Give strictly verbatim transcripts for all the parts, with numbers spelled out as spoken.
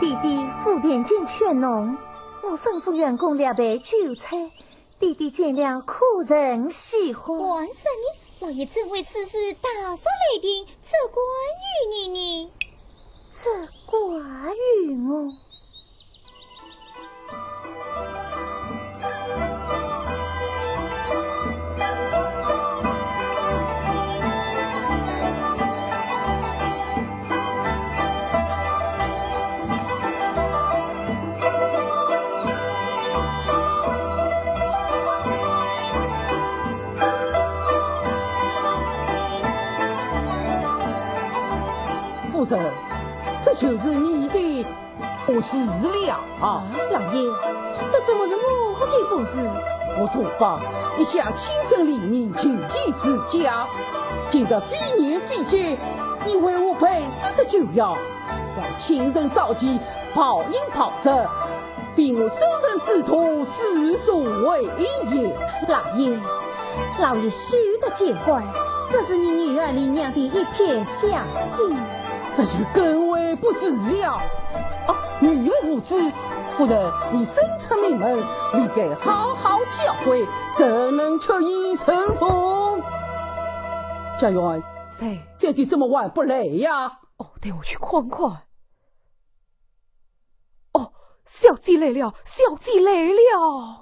弟弟傅田金却侬，我吩咐员工料备酒菜，弟弟见了可曾喜欢？还说你，老爷怎为此事大发雷霆，责怪于你呢？责怪于我？ 夫人，这就是你的 不是了。啊，老爷，这怎么是我的不是？我杜甫一向清正廉明，勤俭持家，今日非年非节，你为何备此只酒宴？我清晨早起，暴饮暴食，非我圣人之徒，之所为也。老爷，老爷休得见怪，这是你女儿李娘的一片孝心。 这就更为不是了。啊，女儿无知，夫人，你身出名门，理该好好教诲，怎能轻易顺从？家员，在。小姐怎么还不来呀？哦，待我去看看。哦，小姐来了，小姐来了。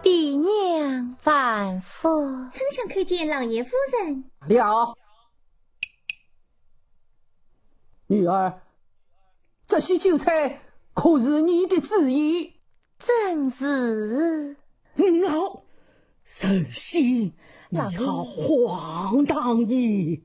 爹娘万福。丞相叩见老爷夫人。了。女儿，这些酒菜可是你的主意？正是。嗯，好，神仙，你好荒唐也。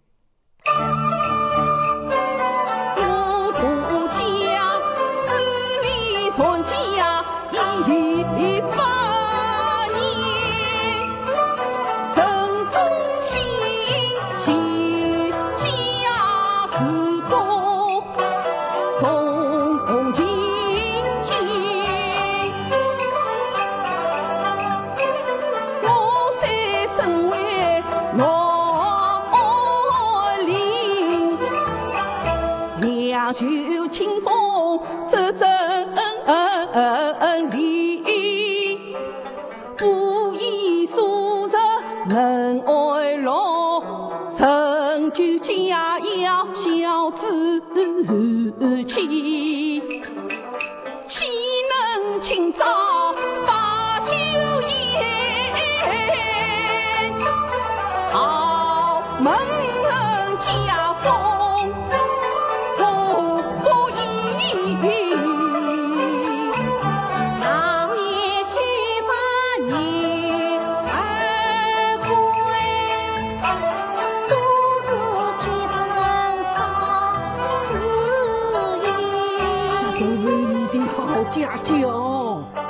这都是你的好家教。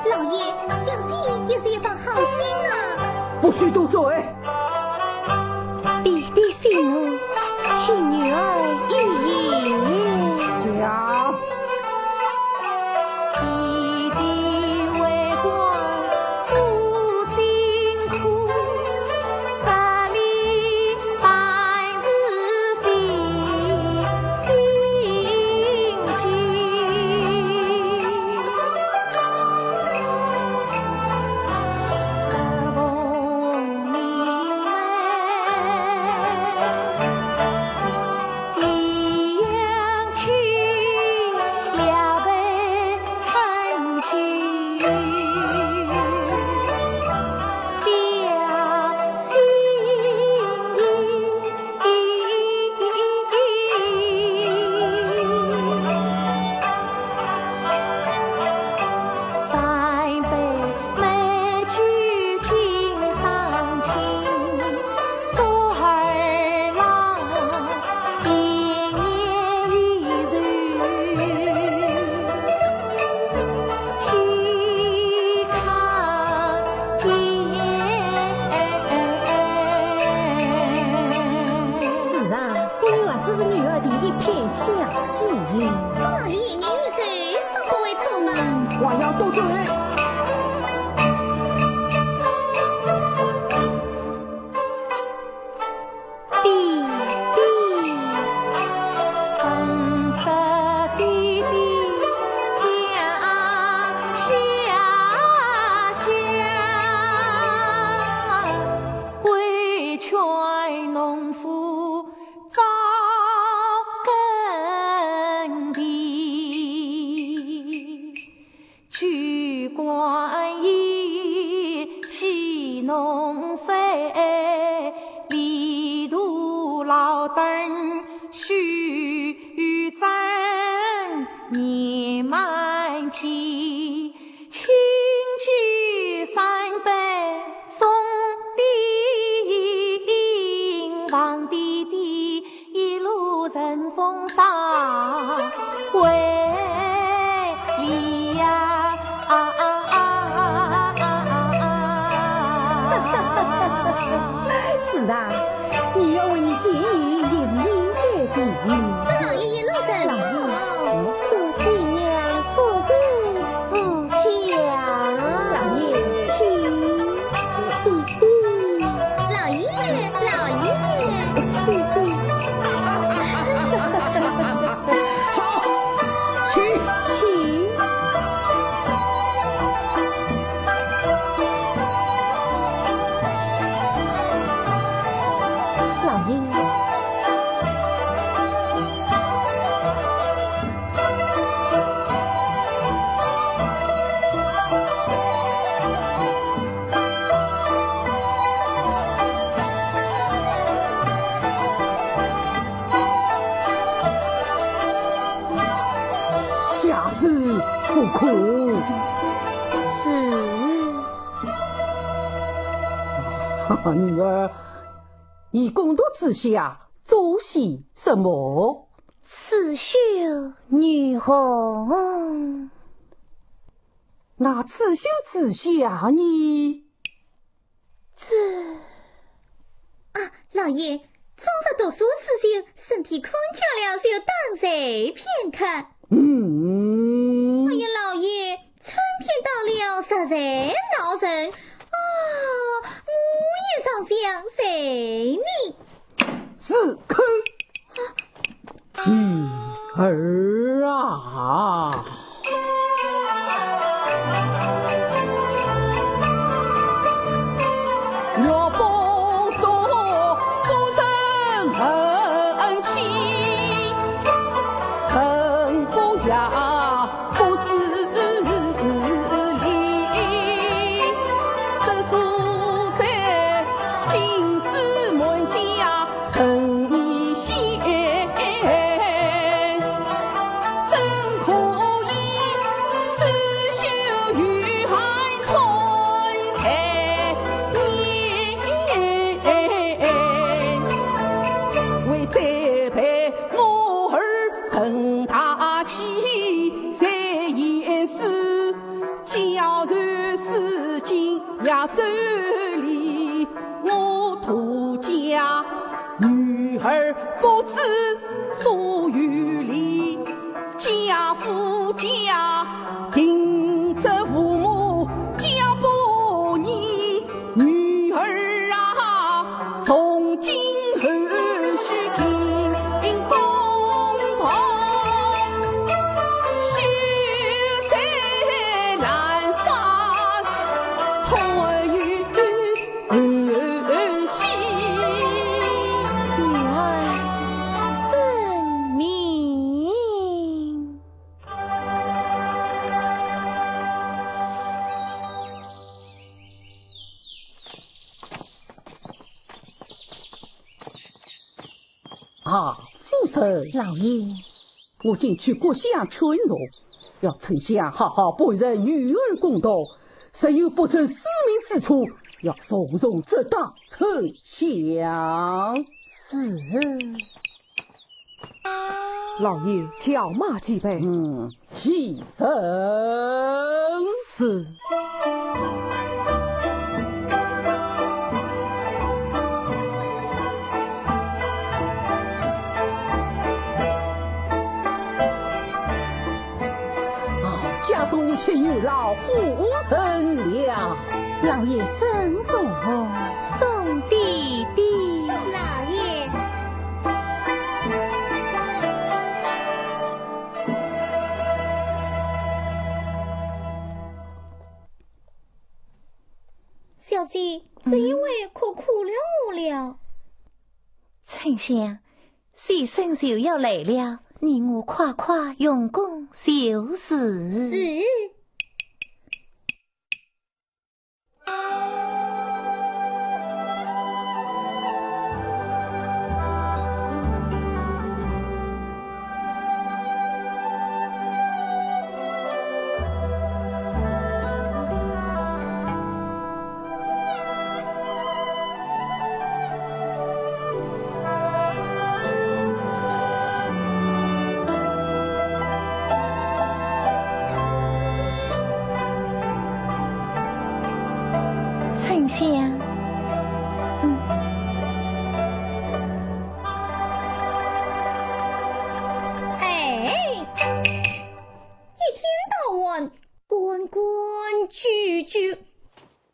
老爷，小姐也是一番好心啊。不许多嘴。 爹爹息怒，听女儿一言。讲。还要多嘴。弟弟，红色的家乡，规劝农夫 扎根地，居官以企农事，犁度劳登须争年满天。 亲戚三辈兄弟，望爹爹一路顺风早回呀！啊啊啊啊啊啊啊！是啊，你要为你经营也是应该的。祝老爷一路顺风。祝爹娘福寿 无疆。老爷，请。爹爹。老爷，老爷。爹爹。好，请。请。老爷。 下次不可。是。哈哈，女儿，你公读之下做些什么？刺绣女红。那刺绣之下呢？ 这……啊，老爷，终日读书刺绣，身体困倦了，就打睡片刻。嗯。哎呀，老爷，春天到了，实在恼人。啊，我也想想谁呢？是，看。 女儿啊，若不做夫人恩妻，成功也不知礼。这书在金丝满家 成一线，怎可以刺绣女孩断才年？为栽培我儿成大器，才贤士，教授诗经也周礼。 我杜家女儿不知所有礼，家父家，听则父母教不严。女儿啊，从今后须勤工读，须在南山探 儿媳。女儿遵命。啊，夫人。老爷。 我今去各乡劝农，要丞相好好备任女儿公读，若有不遵师命之处，要重重责打丞相。是。老爷，叫马即备。嗯，起身。是。 啊，家中一切有劳夫人了。老爷珍重。送爹爹。送老爷。小姐，这一回可苦了我了。春香， 先生就要来了，你我快快用功就是。是。 春香。嗯。哎，一天到晚 规规矩矩，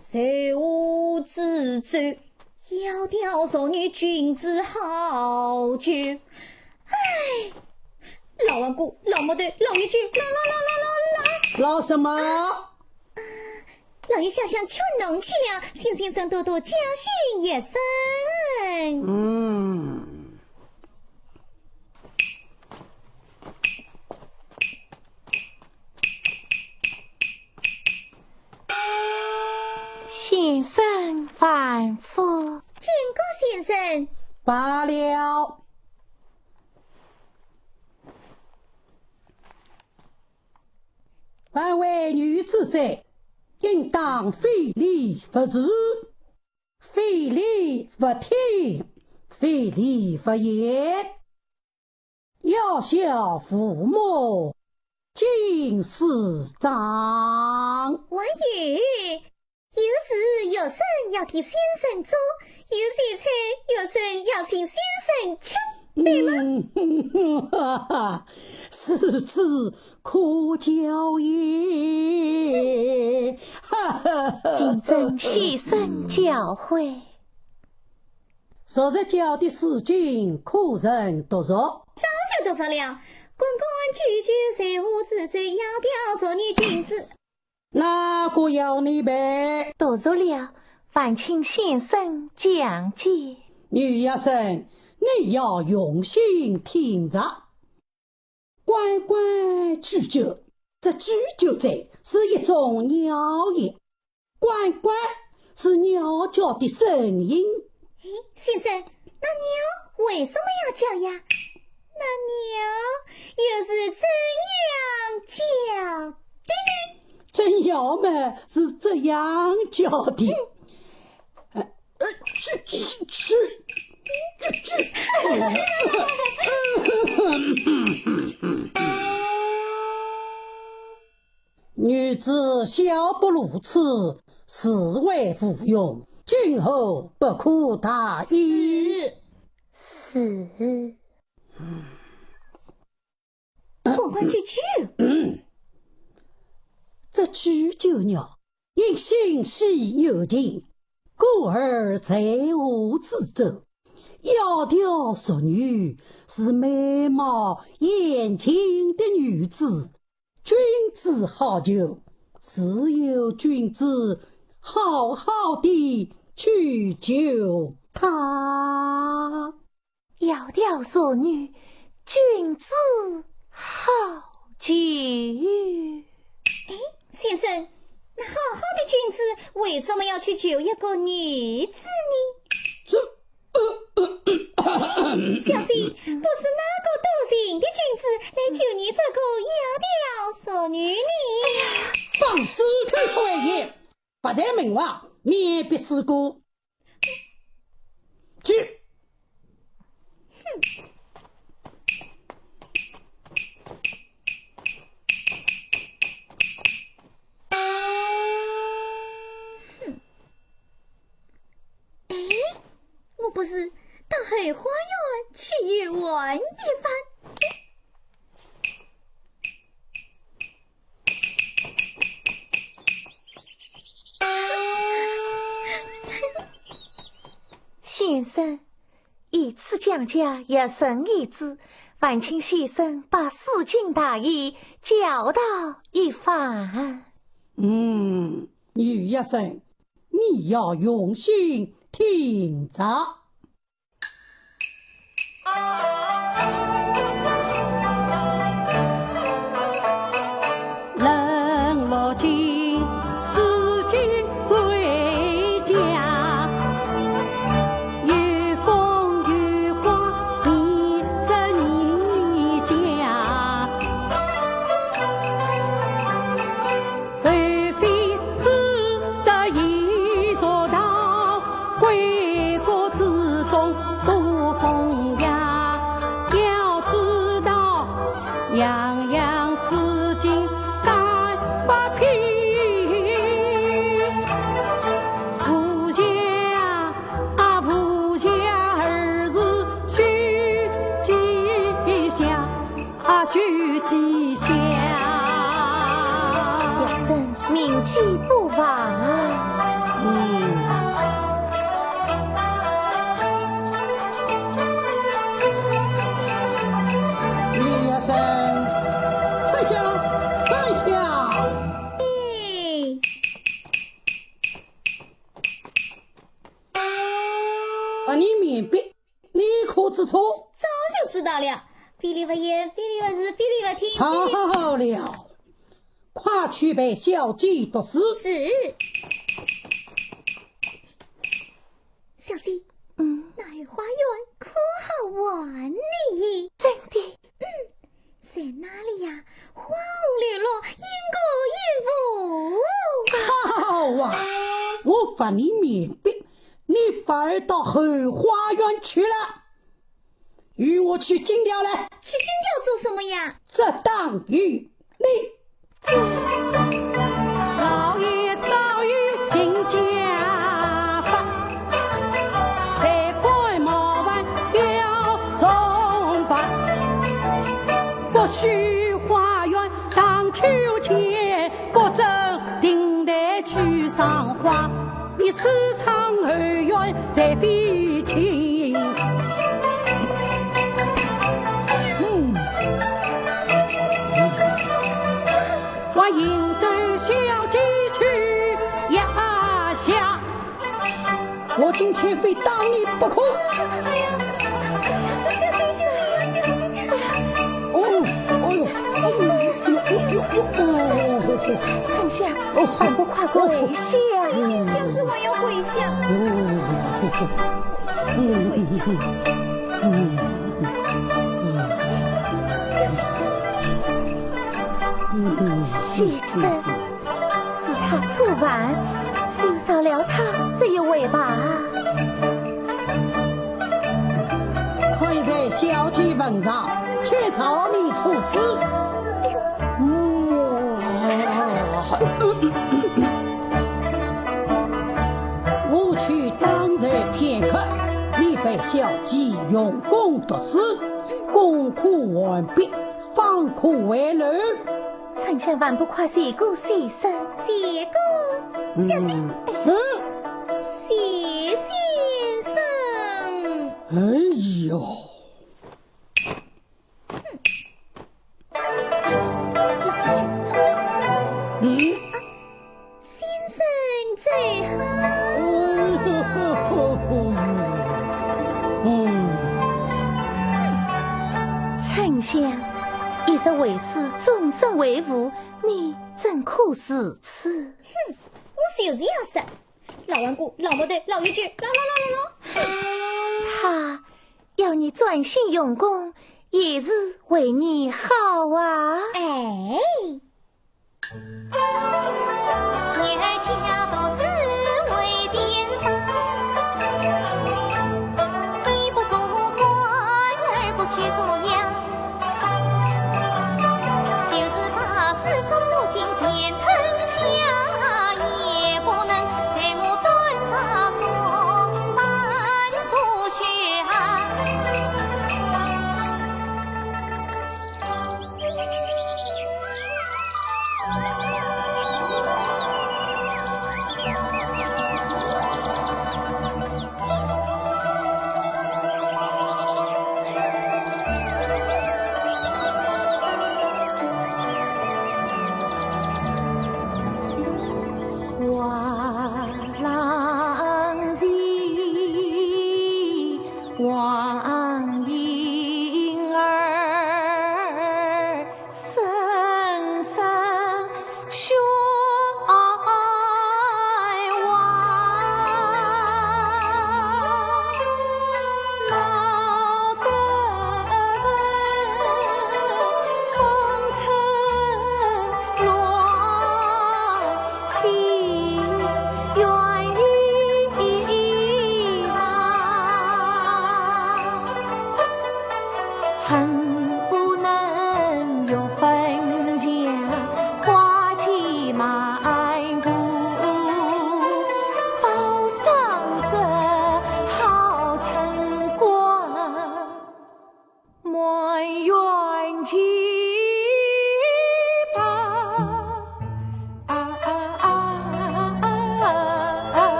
随我之走，窈窕淑女，君子好逑。唉，老顽固，老木头，老年鬼，老老老老老老。老什么？老爷，小香劝侬去了，请先生多多教训一声。嗯。 先生万福。见过先生。罢了。凡为女子者，应当非礼勿视，非礼勿听，非礼勿言。 要孝父母，敬师长。还有，有事学生要替先生做，有饭菜学生要请先生吃，对吗？嗯，哈哈，是之可教也。哈哈哈。谨遵先生教诲。 昨日教的诗经，可曾读熟？早就读熟了。规规矩矩，随我之走，窈窕淑女，君子。哪个要你背？读熟了，烦请先生讲解。女学生，你要用心听着。 规规矩矩，这矩矩者是一种鸟也。规规是鸟叫的声音。哎，先生，那鸟为什么要叫呀？那鸟又是怎样叫的呢？这鸟嘛是这样叫的。呃，呃，去，去，去，去，去。 女子小不如此，实为无用，今后不可大意。是。是。规规矩矩。这矩矩呢， 应心系友情，故而在我之中。窈窕淑女是美貌艳情的女子，君子好逑，只有君子好好地去求她。 窈窕淑女，君子好逑。哎，先生，那好好的君子为什么要去求一个女子呢？这，呃，呃，小姐，不知哪个多情的君子来求你这个窈窕淑女呢？放肆口出恶言，勿在门外，面壁思过。 去。哼。哎，我不如到后花园去游玩一番。先生，以此讲价要省一子，烦请先生把诗经大意教导一番。嗯，女学生，你要用心听着。 冷落尽，诗经最佳。有风有花，你是你家。后妃只得一座堂，闺阁之中多风雅。要知道， 样样诗经三百篇，无价啊，无价，二字须记下，啊，须记下。学生铭记不忘。嗯。 李学生，在家，在下。啊，你面壁，你可知错？早就知道了，非礼勿言，非礼勿视，非礼勿听。好了，快去陪小姐读书。是。 小姐，嗯。那后花园可好玩呢？真的？嗯，在那里呀，花红柳绿，莺歌燕舞。好啊，我罚你面壁，你反而到后花园去了。与我去金调来。去金调做什么呀？这当由你。 老爷早有定家法，在官帽房要重罚。不许花园荡秋千，不准亭台去赏花。 你私闯后园在飞禽。嗯。我引得小姐去压下。我今天非打你不可。哎呀，小姐，小姐，哎呀。哦，哦哟，哎呦，哎呦，哎呦，哦。丞相，哦。还不快跪下。 就是我要跪下。跪下，跪下。小姐，小姐。许仙，是他触犯，休饶了他这一回吧。看在小姐份上，且饶你处死。哎呦， 嗯，我去当然片刻，你陪小姐用功读书，功课完毕，方可回楼。丞相还不快谢过先生？谢过？小姐。嗯。嗯？谢先生。哎呦。 嗯？先生最好。嗯。丞相，一日为师，终身为父，你怎可如此？哼，我就是要说，老顽固，老木头，老油嘴，老老老老老。他 要你专心用功，也是为你好啊。哎。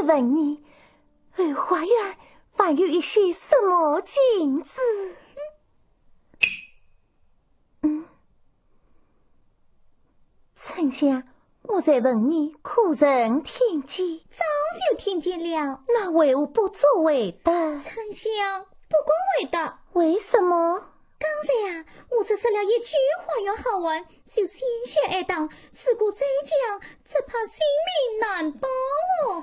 问你，后花园还有一些什么景致？嗯，春香，我在问你，可曾听见？早就听见了。那为何不作回答？春香，不敢回答。为什么？刚才啊，我只说了一句花园好玩，就险些挨打，如果再讲，只怕性命难保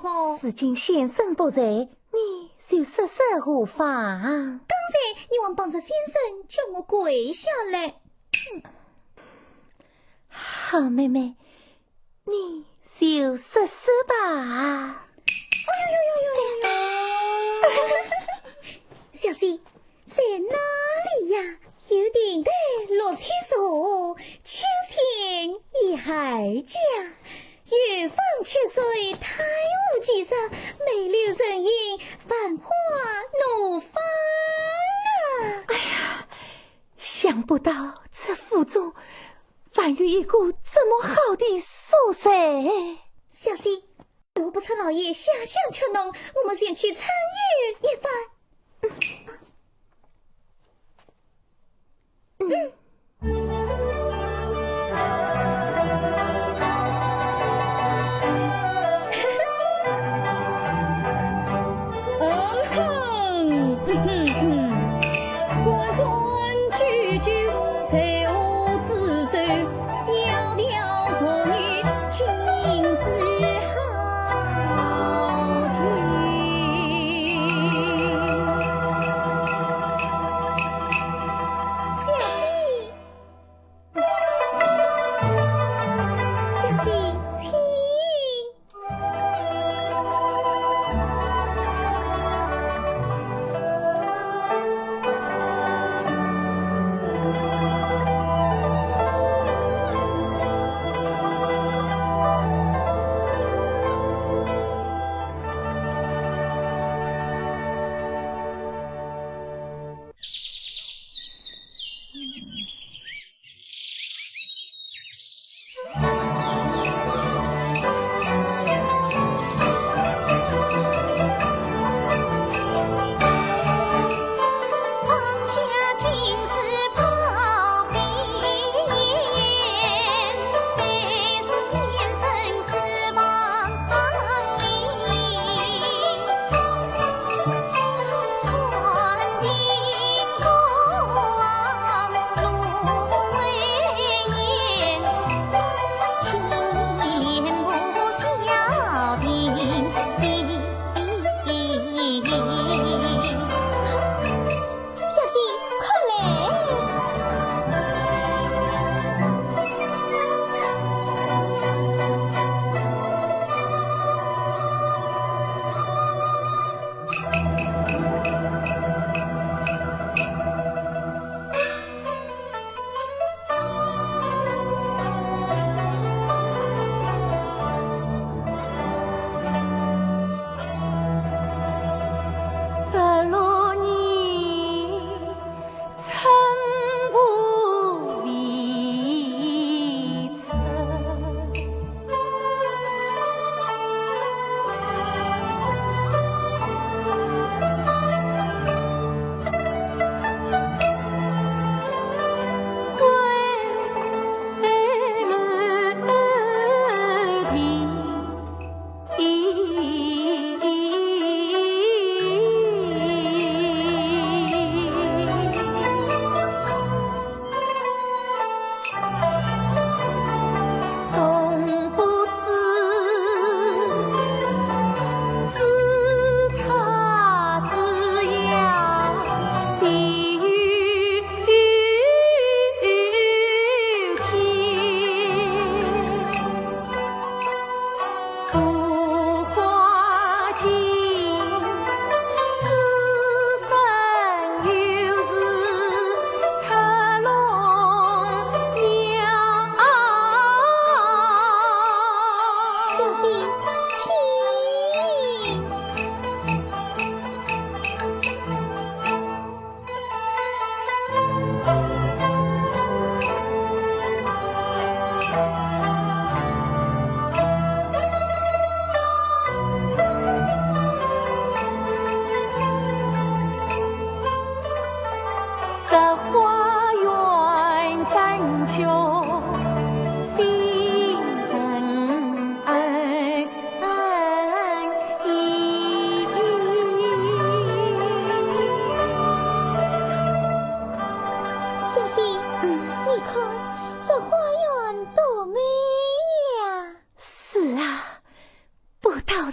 哦。如今先生不在，你就说说何妨？刚才你还帮着先生叫我跪下来。好妹妹，你就说说吧。哎呦呦呦呦呦！小姐，在哪里呀？有亭台绿砌树，清泉依尔家。远方秋水，太湖寄雪，梅柳成荫，繁花怒放啊！哎呀，想不到这府中还有一个这么好的所在。小姐，何不趁老爷下乡吃弄，我们前去畅游一番？嗯。嗯哼，哼哼哼。 小姐，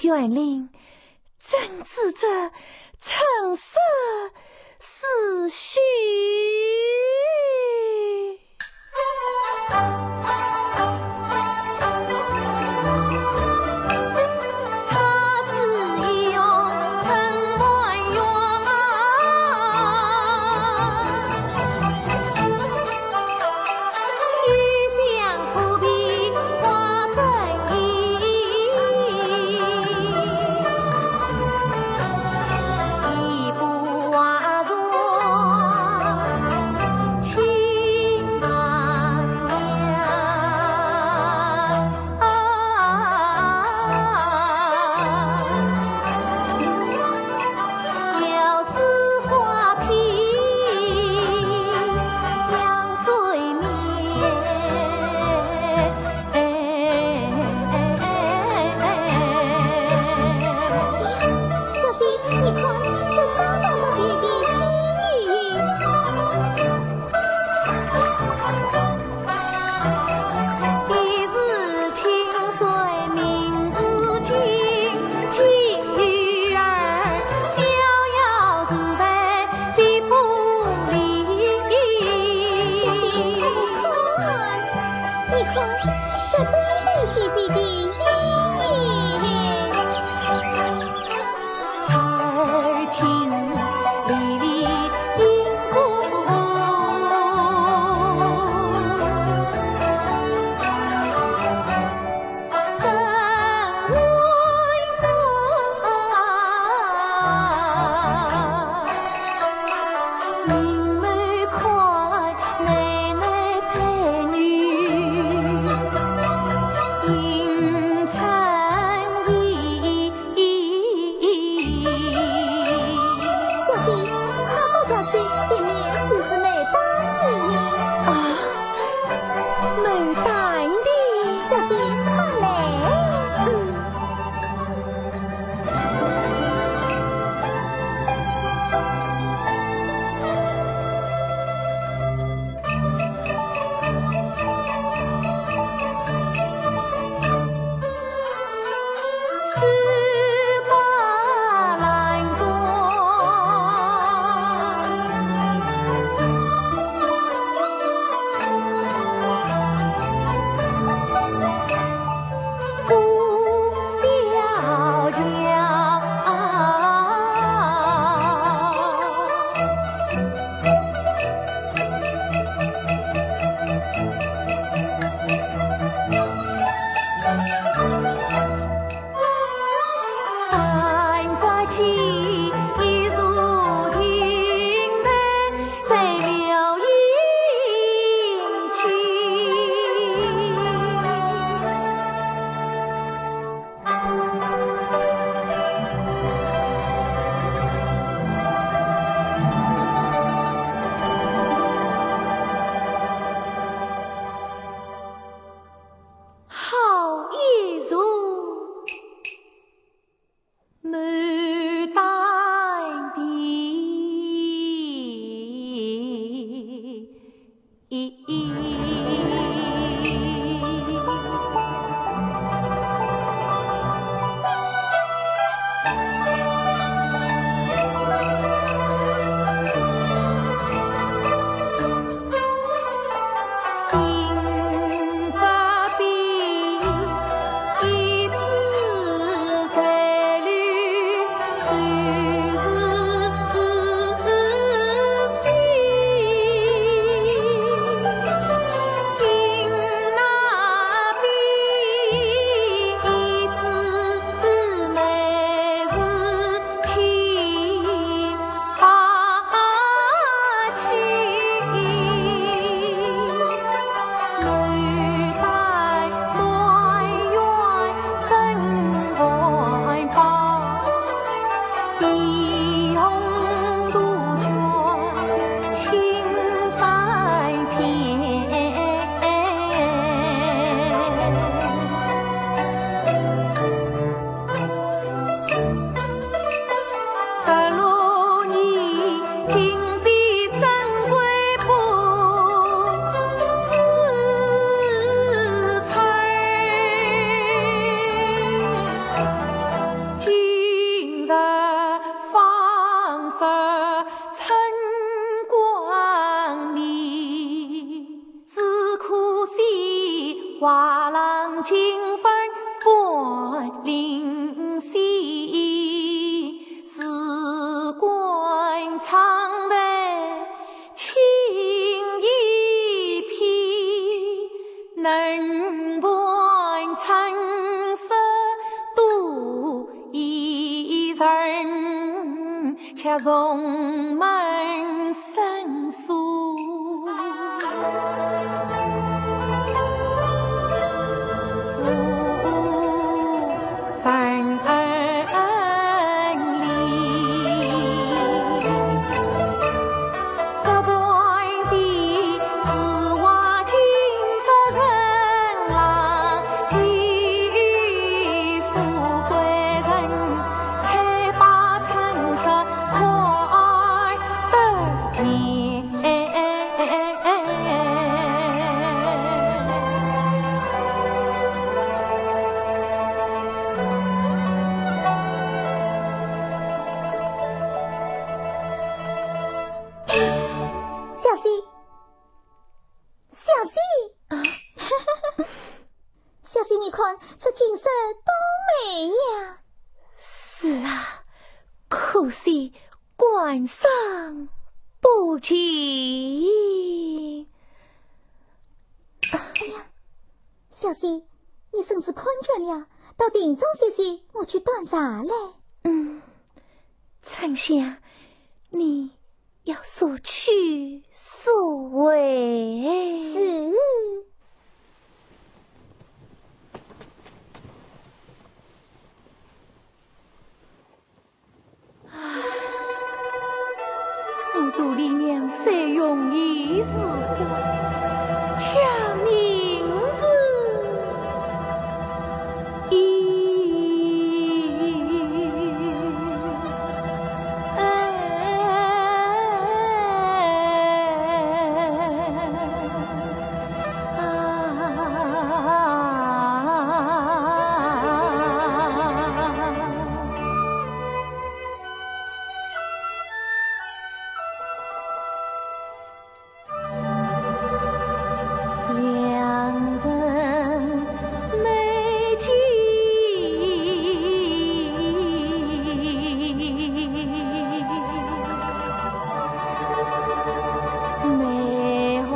园林，怎知这春色似许。金粉半临溪，是官唱的情意篇，能伴春色度一人，且重门生疏。 小姐，小姐，啊？小姐，你看，这景色多美呀！是啊，可惜 观赏不尽。哎呀，小姐，你身子困倦了，到庭中歇歇，我去端茶来。嗯，春香，你要速去速回。是。 我肚里娘虽容易似花，却名字一。 良人美景美红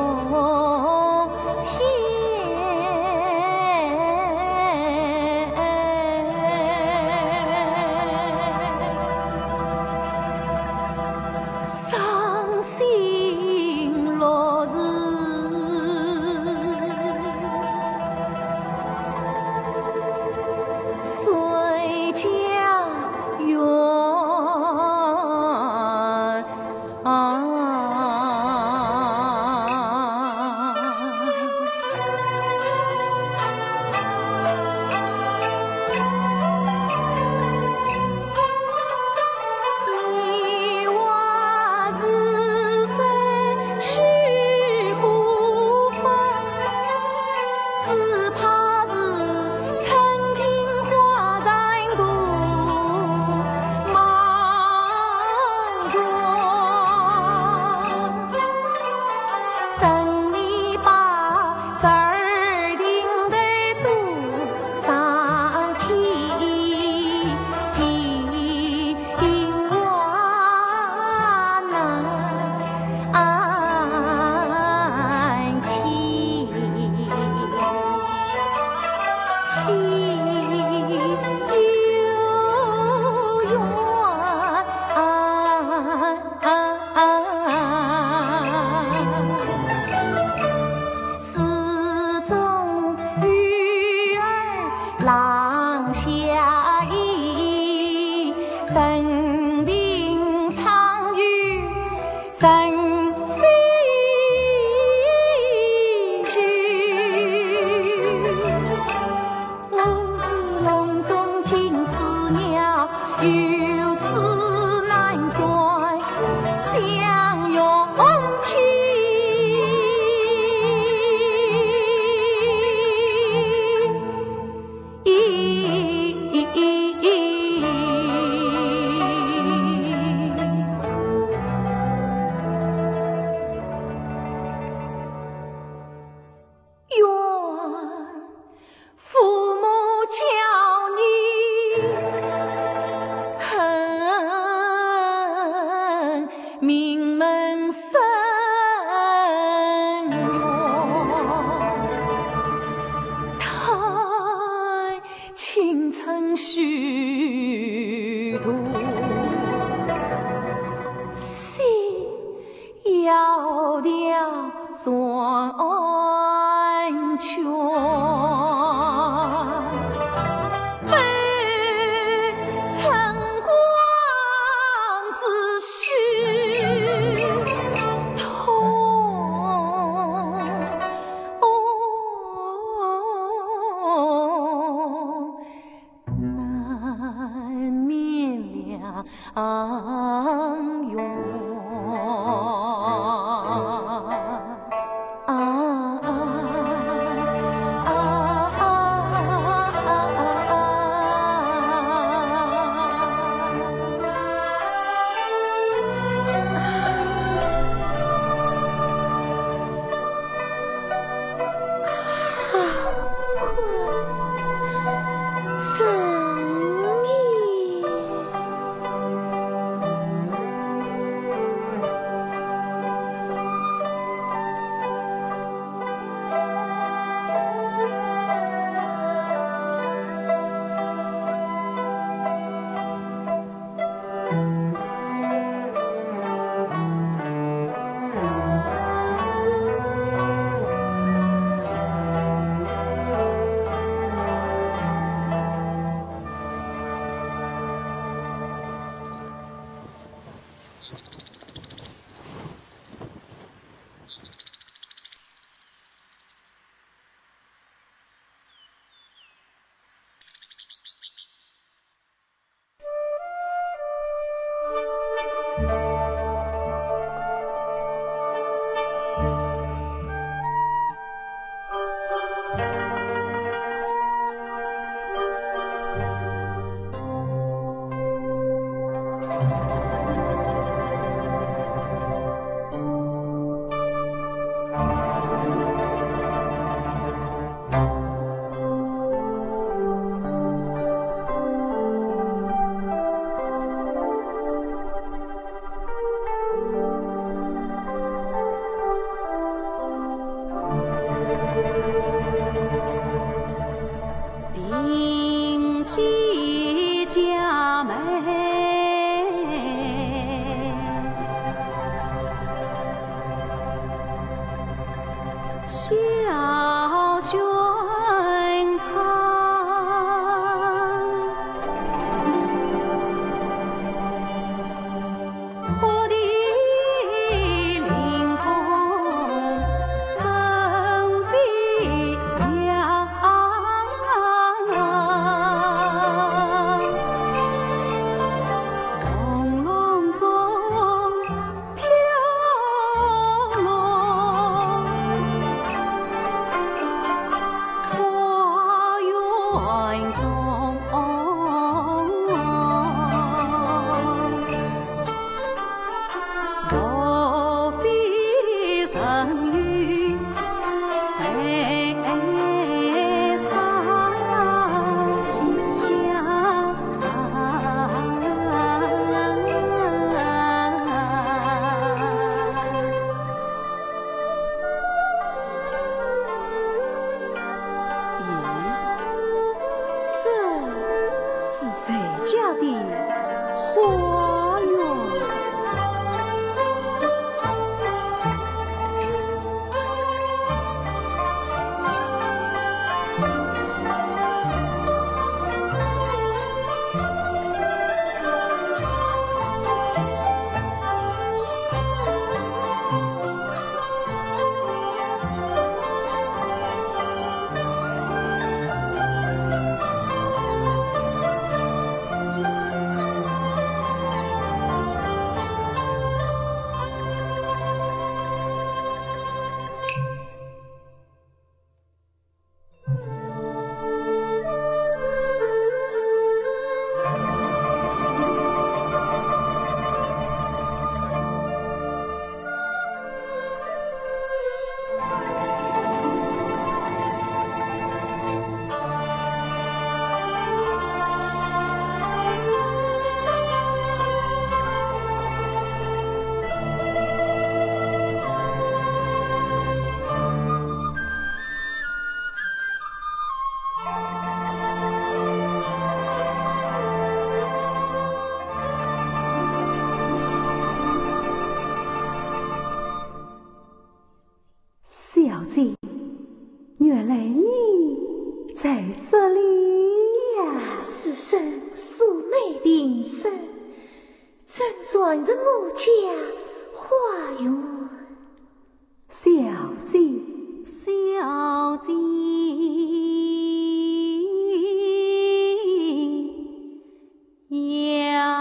天。 伤心落日随家园。途，夕窈窕双卷。在这里呀。此生素昧平生，怎算入我家花园？小姐，小姐呀。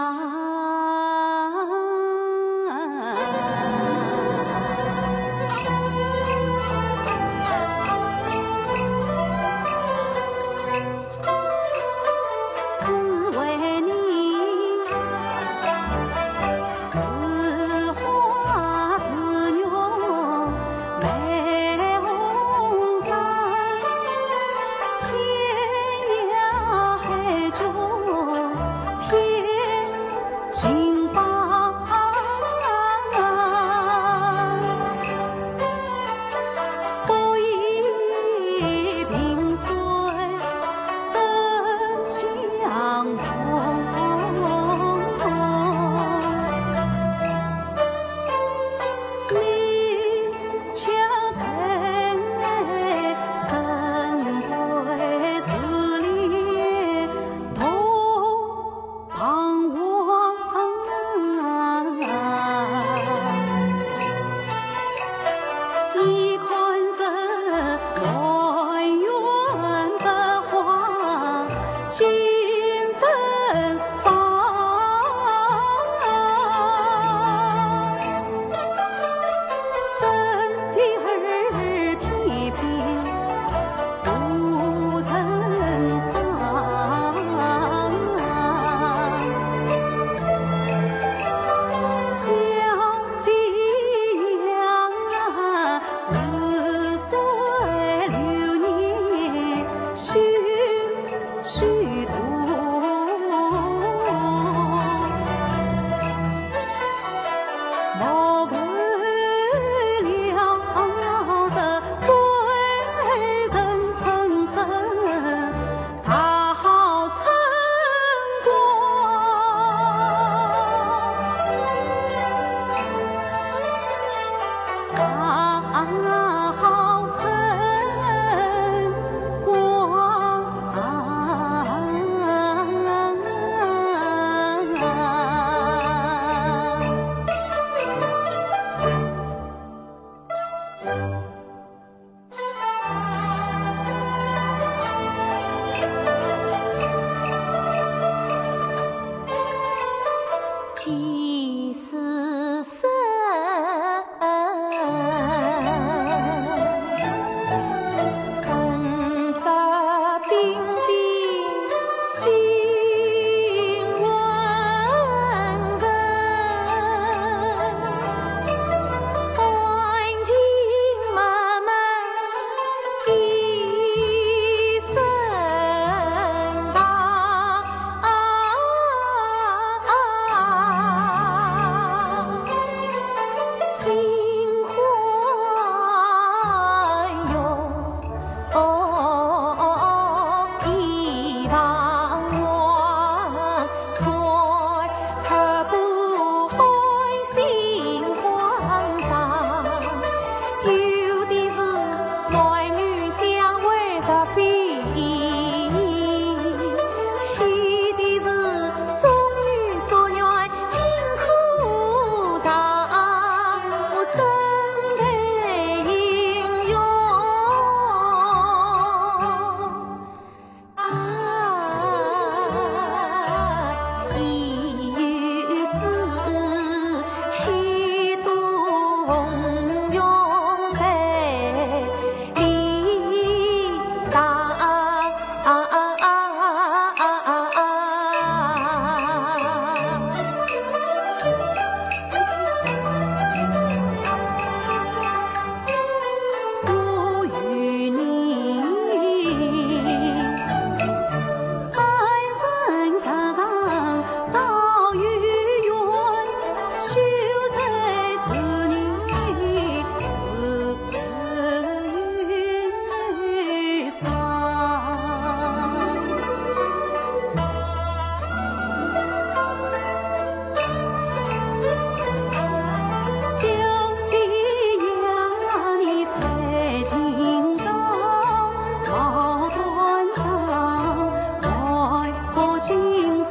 今日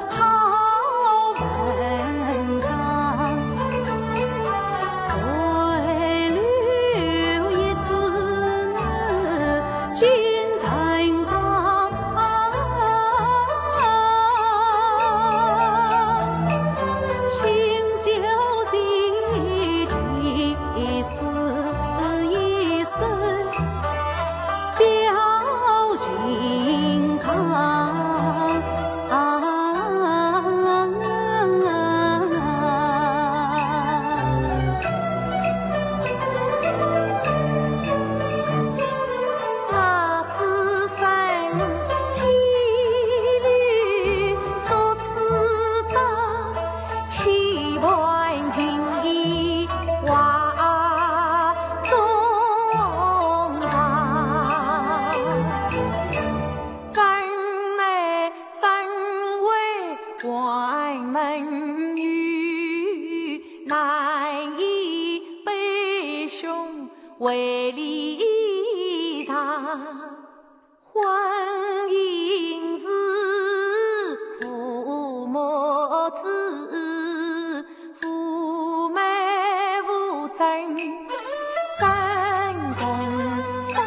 好文章，再留一子金山上。清秀姐弟是一生 表情长。那是身几里数十丈， 期盼情意话中藏。怎奈身为寒门女，难以悲兄为离长。 婚姻是父母之，父媒无证，怎忍伤？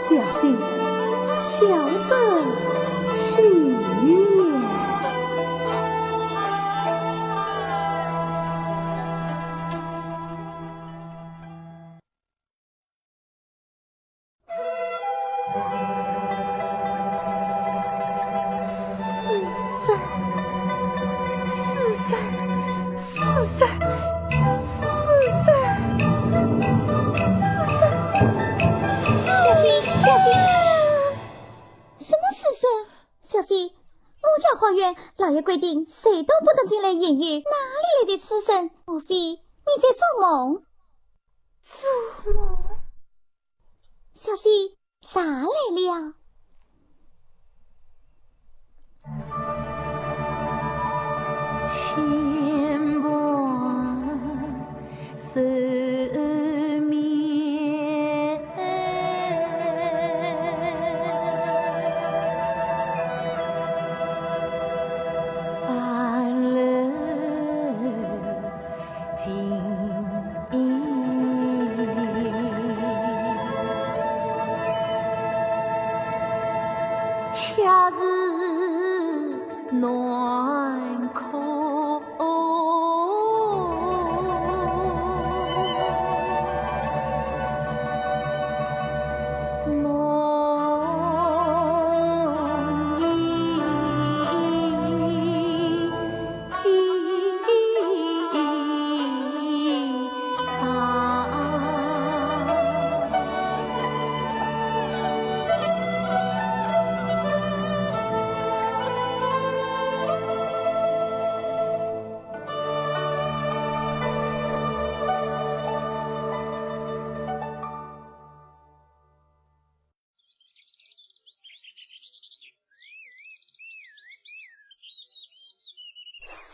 小姐，小生去也。 四声，四声，四声，四声，四声。小姐，小姐，什么四声？小姐，我家花园，老爷规定谁都不能进来饮用，哪里来的四声？莫非你在做梦？做梦？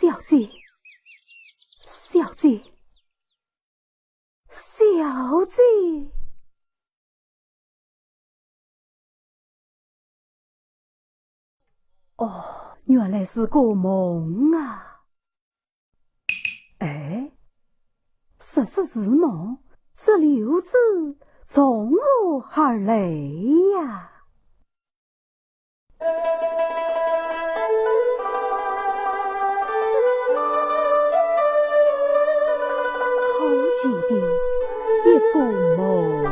小姐，小姐，小姐。哦，原来是个梦啊！哎，若是是梦，这柳枝从何而来呀？ 好奇的一个梦啊！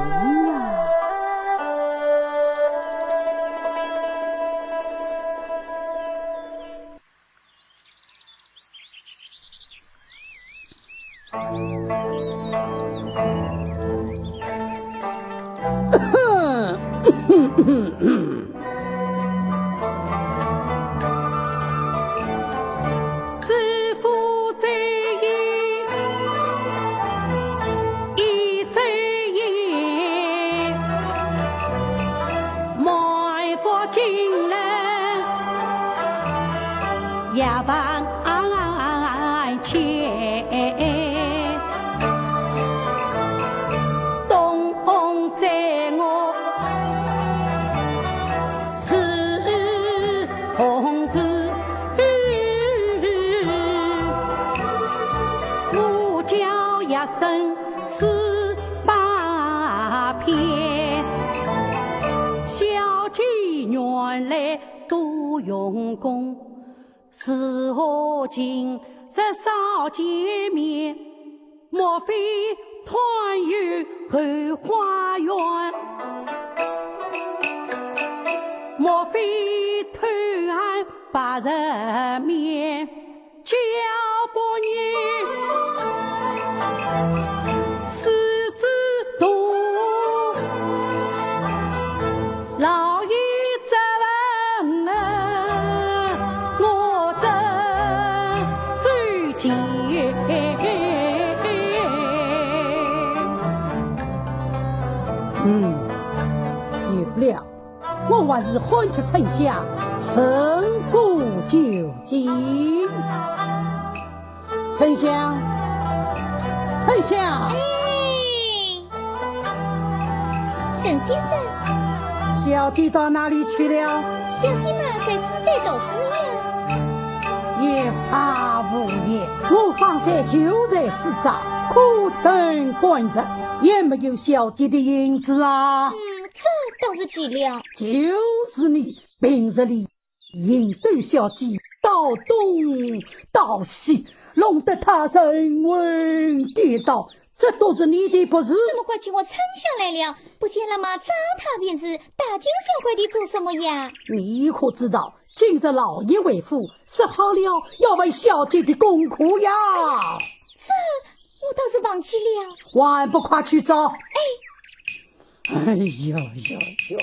嗯，有了。 我还是喊出丞相，问过究竟。丞相，丞相。哎，沈先生。小姐到哪里去了？小姐嘛，在书斋读书呀。也罢无恙，我方才就在书斋，苦等半日，也没有小姐的影子啊。嗯，这倒是奇了。 就是你平日里引逗小姐到东到西，弄得她神魂颠倒，这都是你的不是。怎么怪起我丞相来了？不见了吗？找他便是，大惊小怪的做什么呀？你可知道，今日老爷回府，说好了要问小姐的功课呀。这我倒是忘记了。还不快去找？哎。哎呀呀呀！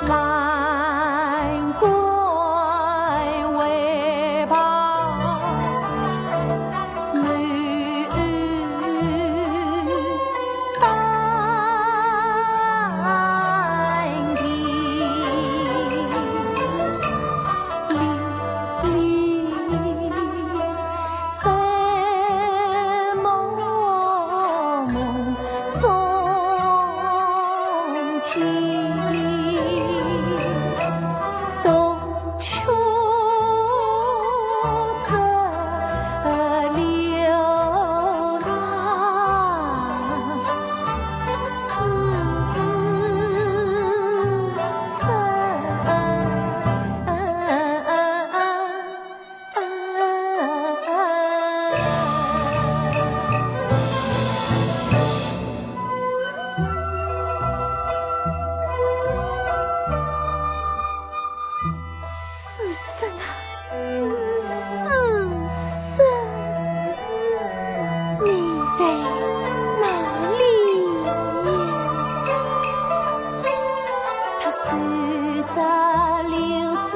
兰桂为报，女儿当地。 师生啊，师生，你在哪里呀？他手执柳枝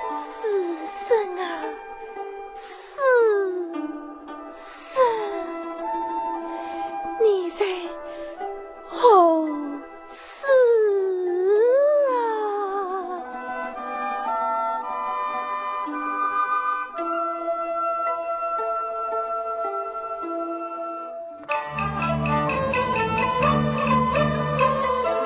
师生啊，师生，你在何处啊？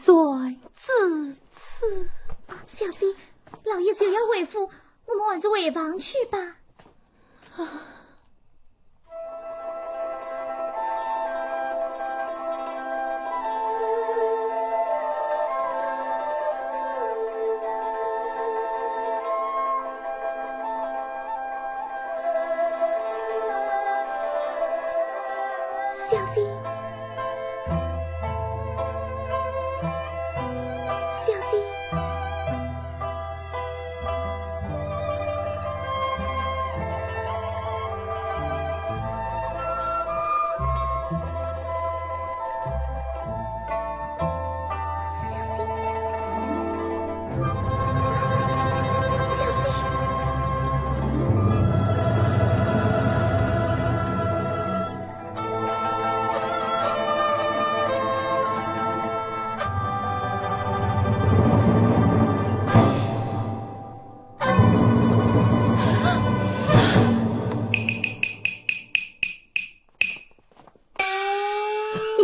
转至此。啊，小姐，老爷就要回府，我们还是回房去吧。啊。 小姐，小姐，小姐，小姐。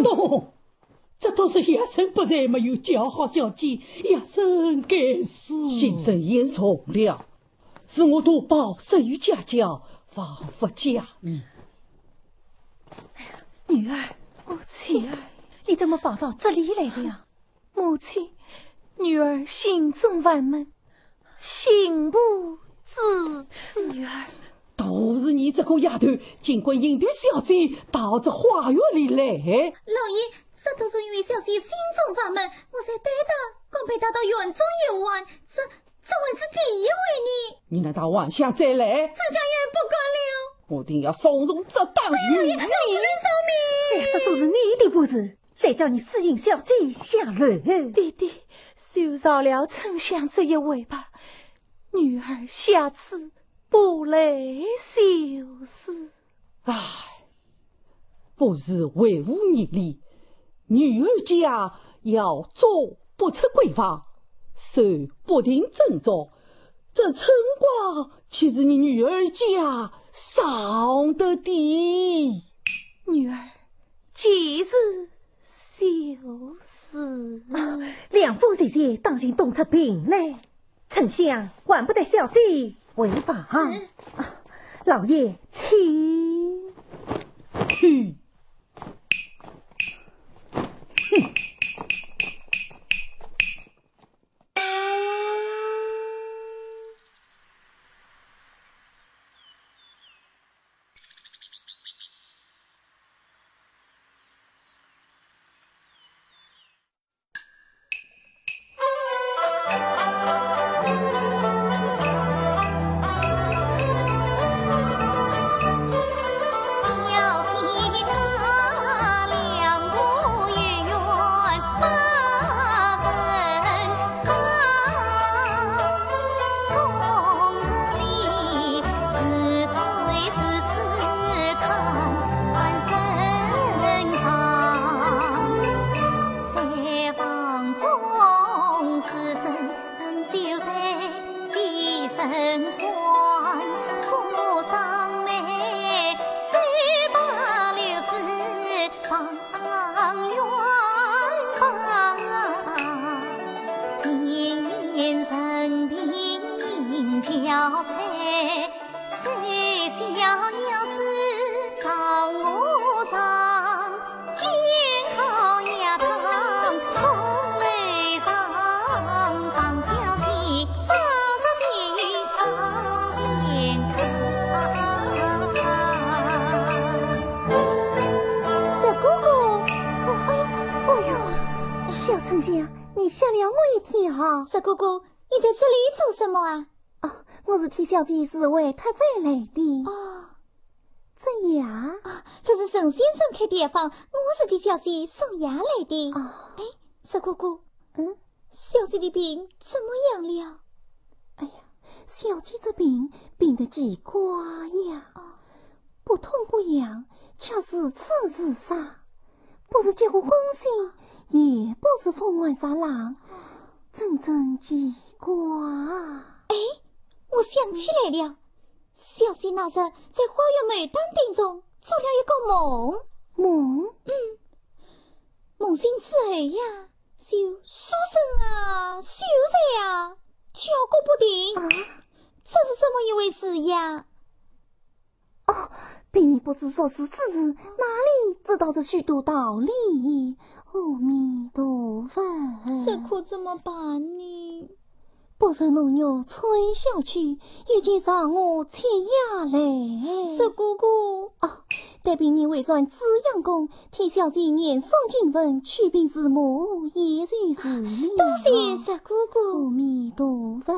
喏，这都是学生不才，没有教好小姐，学生该死。先生言重了，是我图报失于家教，枉不加礼。女儿，母亲，女儿，你怎么跑到这里来了？母亲，女儿心中烦闷， 心不知处。女儿。都是你这个丫头，竟敢引渡小姐到这花园里来。老爷，这都是因为小姐心中烦闷，我才对她，刚被带到园中游玩，这，这还是第一回呢。你难道还想再来？这下也不敢了。我定要送送这等于你。老爷，老爷，饶命！哎，这都是你的不是，谁叫你私引小姐下楼？爹爹， 就饶了丞相这一回吧，女儿下次不来就是。唉，不是为父念你，女儿家要做不出闺房，受不定尊重，这春光岂是你女儿家上得的？女儿 几时就是啊。两夫妻当心冻出病来。丞相，还不得小姐回房。是。啊，老爷，请。去。哼。小哥哥，哎呀，哎呀，小丞相，你吓了我一跳。小哥哥，你在这里做什么啊？哦，我是替小姐侍卫太宰来的。哦，这药？啊，这是陈先生开的药方，我是替小姐送药来的。哦。哎，小哥哥，嗯？小姐的病怎么样了？哎呀，小姐这病病得奇怪呀。哦。 不痛不痒，却时痴时傻，不是急火攻心，也不是风寒杀冷，真正奇怪啊。哎，我想起来了，小姐那日在花园牡丹亭中做了一个梦。梦？嗯，梦醒之后呀，就书生啊，秀才啊，叫个不停。啊？这是怎么一回事呀？哦，比你不知所识之人，哪里知道这许多道理？阿弥陀佛。这可怎么办呢？ 不分侬肉穿小区，一件长衫赤脚来。石哥哥。哦，待婢念回转紫阳宫，替小姐念诵经文，取病治魔，也就是了。多谢石哥哥。阿弥陀佛。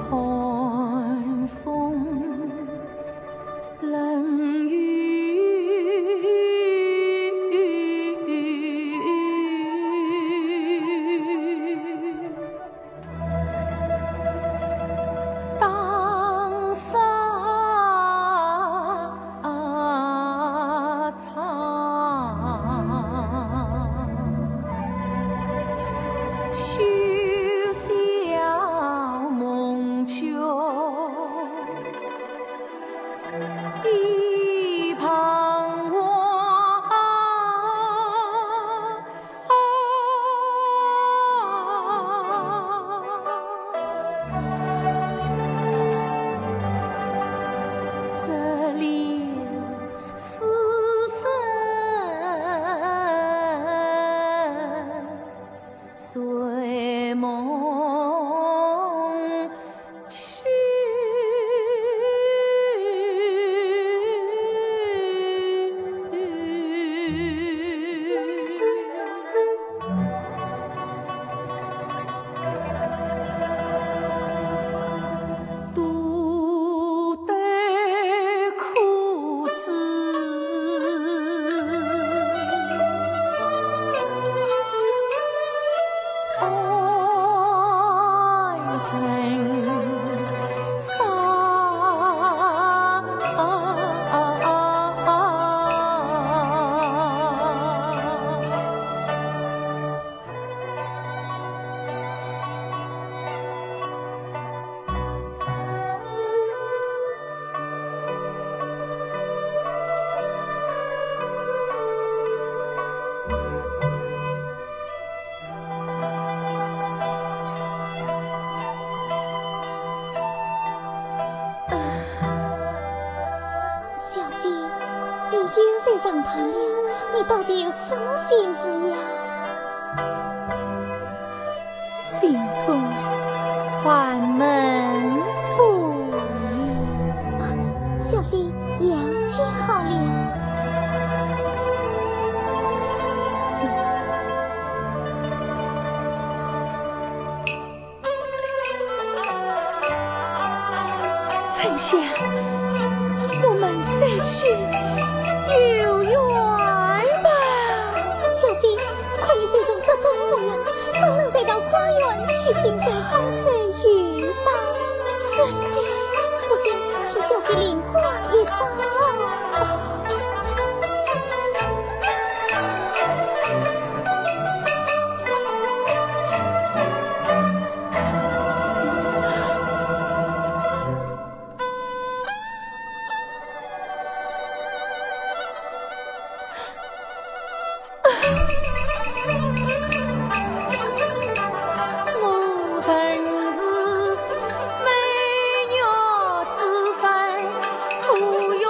寒风冷雨打沙场，休笑梦觉。 一旁望。这里是什 睡梦去。独对 苦子爱人伤。小姐，你又在长叹了，你到底有什么心事呀？心中烦闷不已。啊，小姐，药就好了。 春香，我们再去游园吧。小姐，快与随从这等模样，怎能再到花园去？今日风吹雨打。真的。不信，请小姐另花一招。 我曾是美玉之身，芙蓉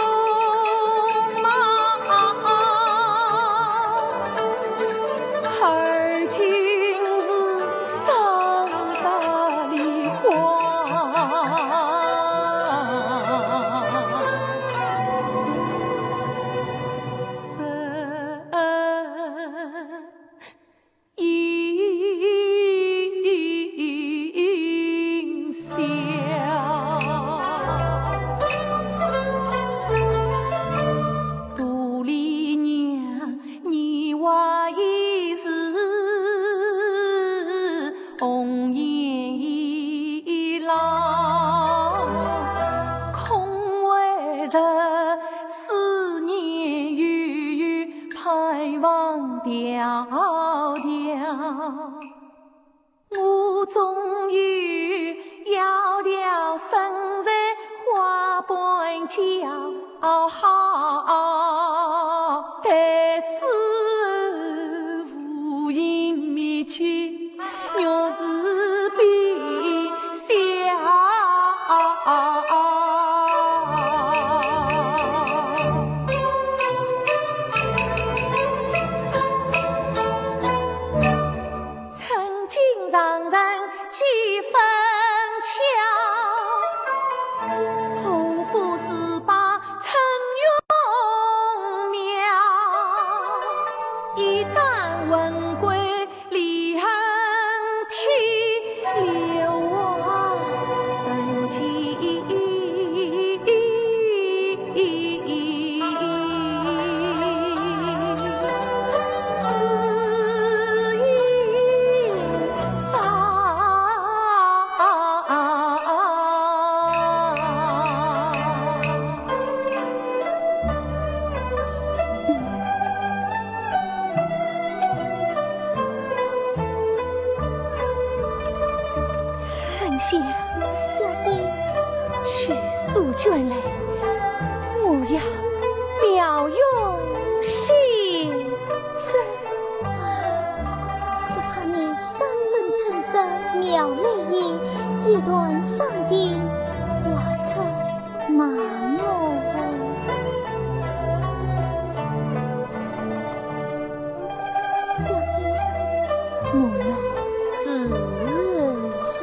望迢迢，我终于窈窕身在花半郊，但是无影无迹。 玉树边下。曾经常人几分巧，何不自报称雄名？一旦魂归 离恨天，流亡人间。春香，小姐，取书卷来，我要描玉写真。只怕你三分春色描泪眼，一段伤情画出 瞒我。小姐，我们是是。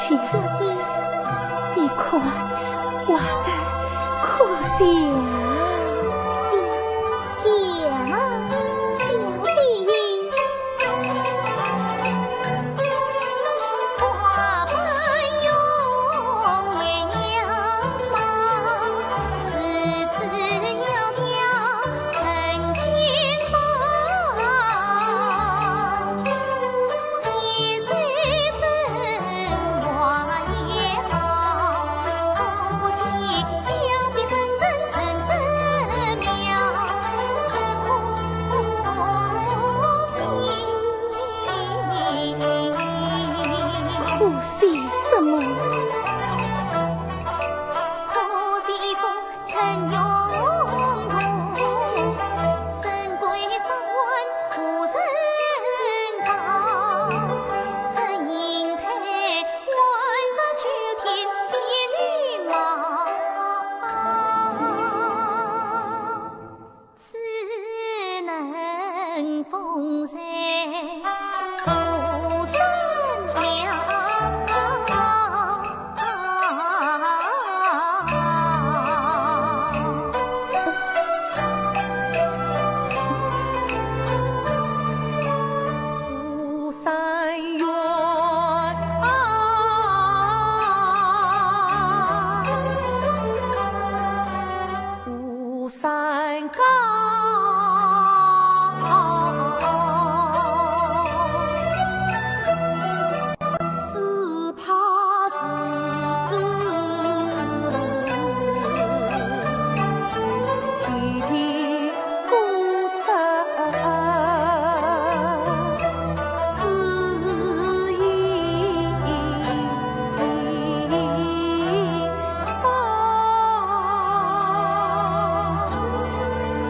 小姐，你看，画得可像？像，像啊，小姐。可惜什么？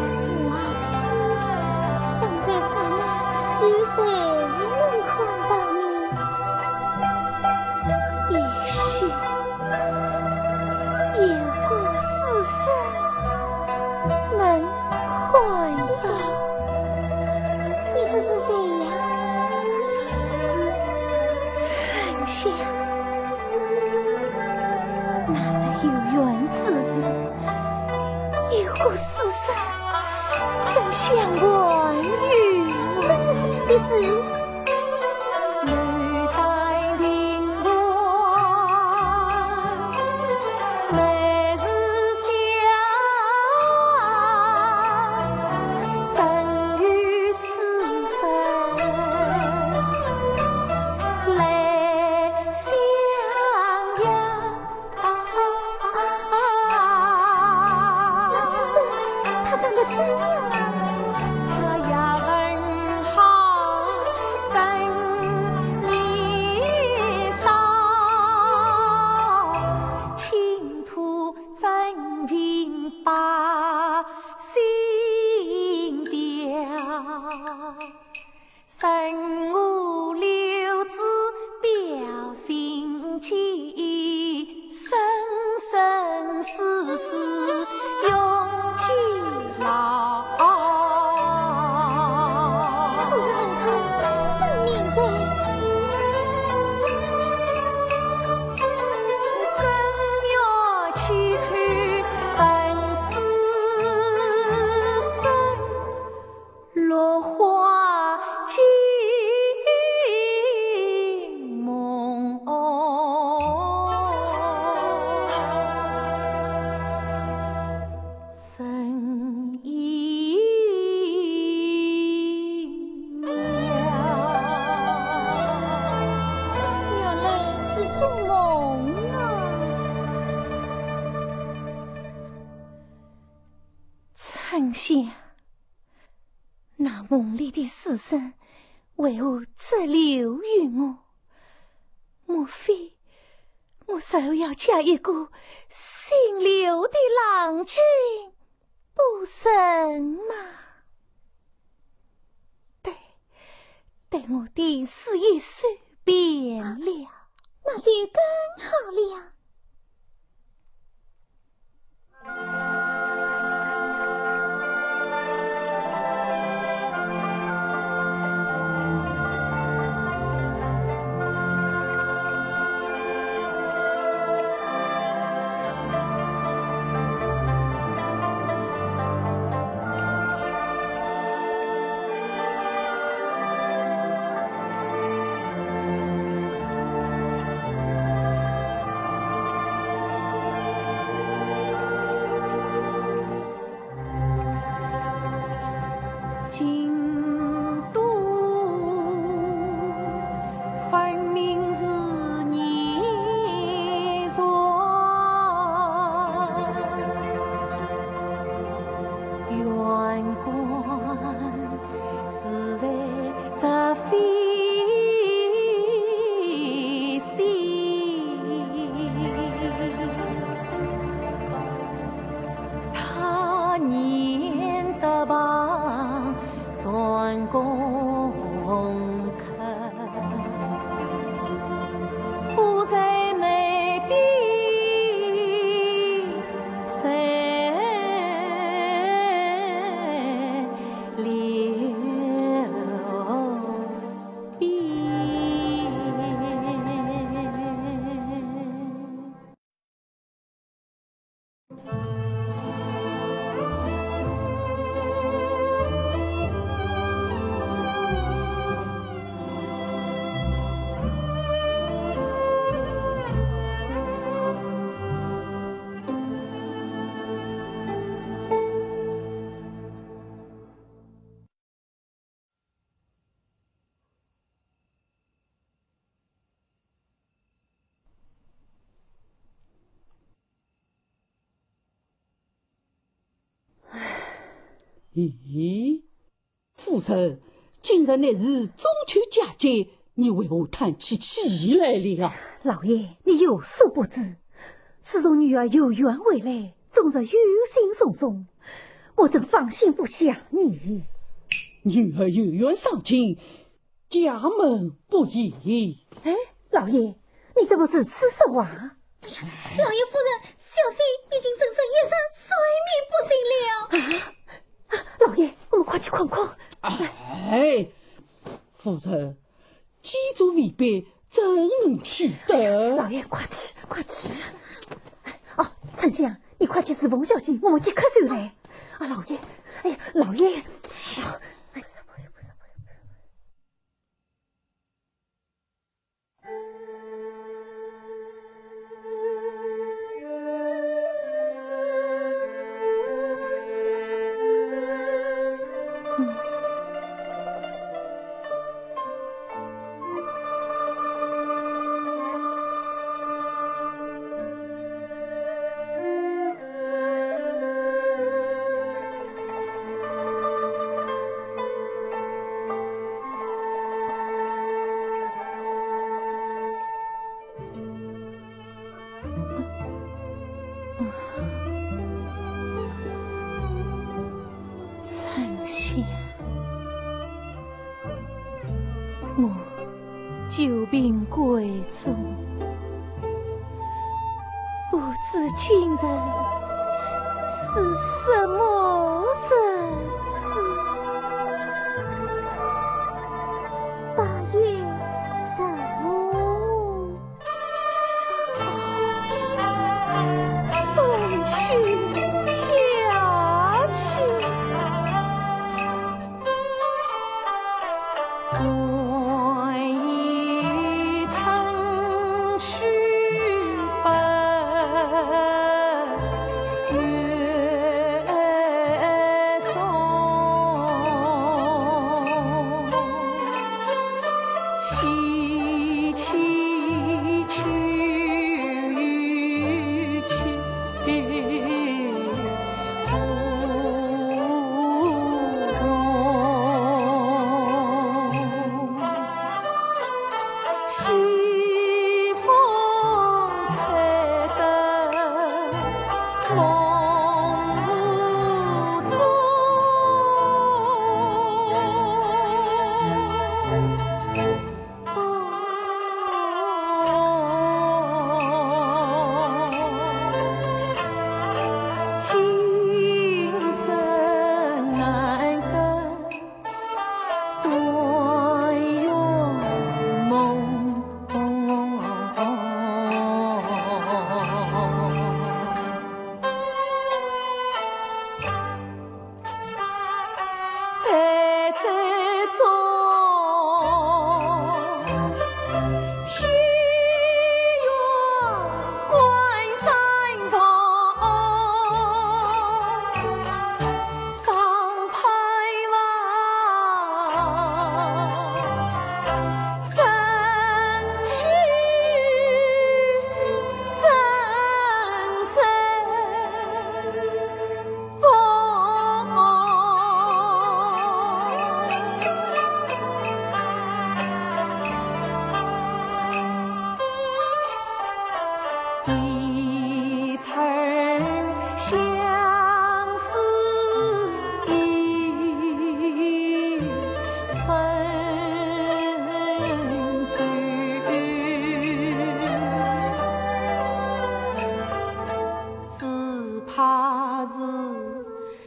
是啊，身在府内，有谁能看到你？也许有个书生能看到。书生？你说是谁呀？ 丞相，那日游园之时，有个书生，真相还于我。真有这样的事？ 那书生，他长得怎样啊？果然他是生命人。原来是做梦啊。丞相，那梦里的书生为何只留于我？ 莫非我就要嫁一个姓刘的郎君不成吗？对，对我的事一说便了。那就更好了。 《功课，不在眉笔谁留笔。 咦，夫人，今日乃是中秋佳节，你为何叹起气来了？老爷，你有所不知，自从女儿游园回来，总是忧心忡忡，我真放心不下你。女儿游园赏景， 家门不易。哎，老爷，你怎么如此说话？老爷夫人，小姐已经整整一日睡眠不进了。啊，啊，老爷，我们快去看看。哎，夫人，机杼未毕，怎能去得？老爷，快去，快去。哦，丞相，你快去侍奉小姐，我们去看书来。啊，老爷，哎呀，老爷，啊，哎呀， 丞相，我久病闺中，不知今日是什么日子。八月十五。 中秋佳节。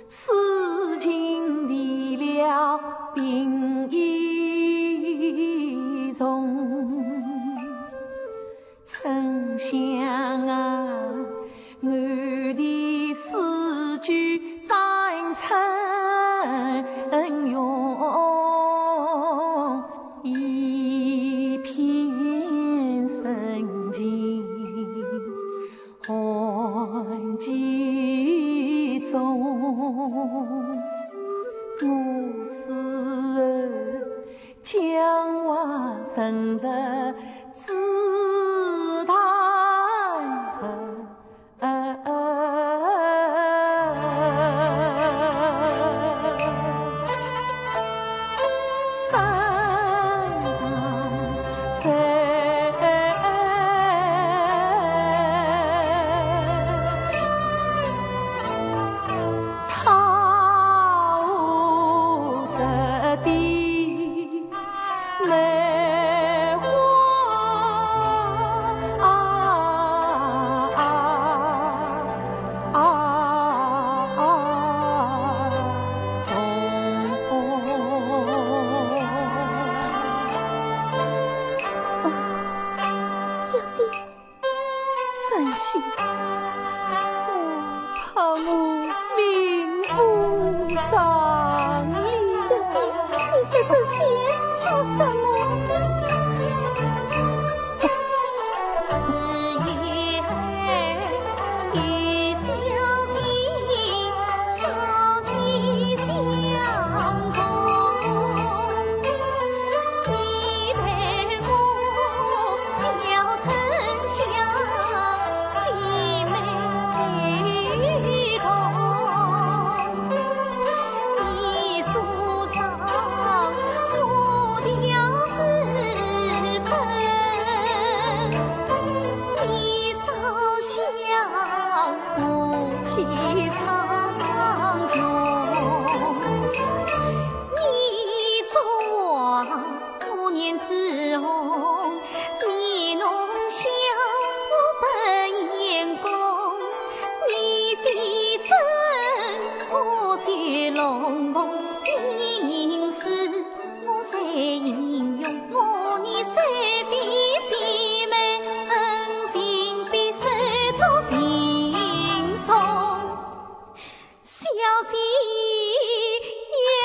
此情未了鬓已红。沉香啊，我的诗句展成云，一片深情 寒气中，我思儿，江花沉入紫檀河。 山上山，桃色的梅花啊。 啊，啊，啊，哦。小姐。沈香，我怕我命不长矣。小姐，你说这些做什么？小姐呀，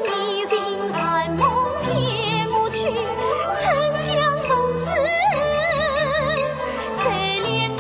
你竟然梦见我去，沉香从此水帘痛。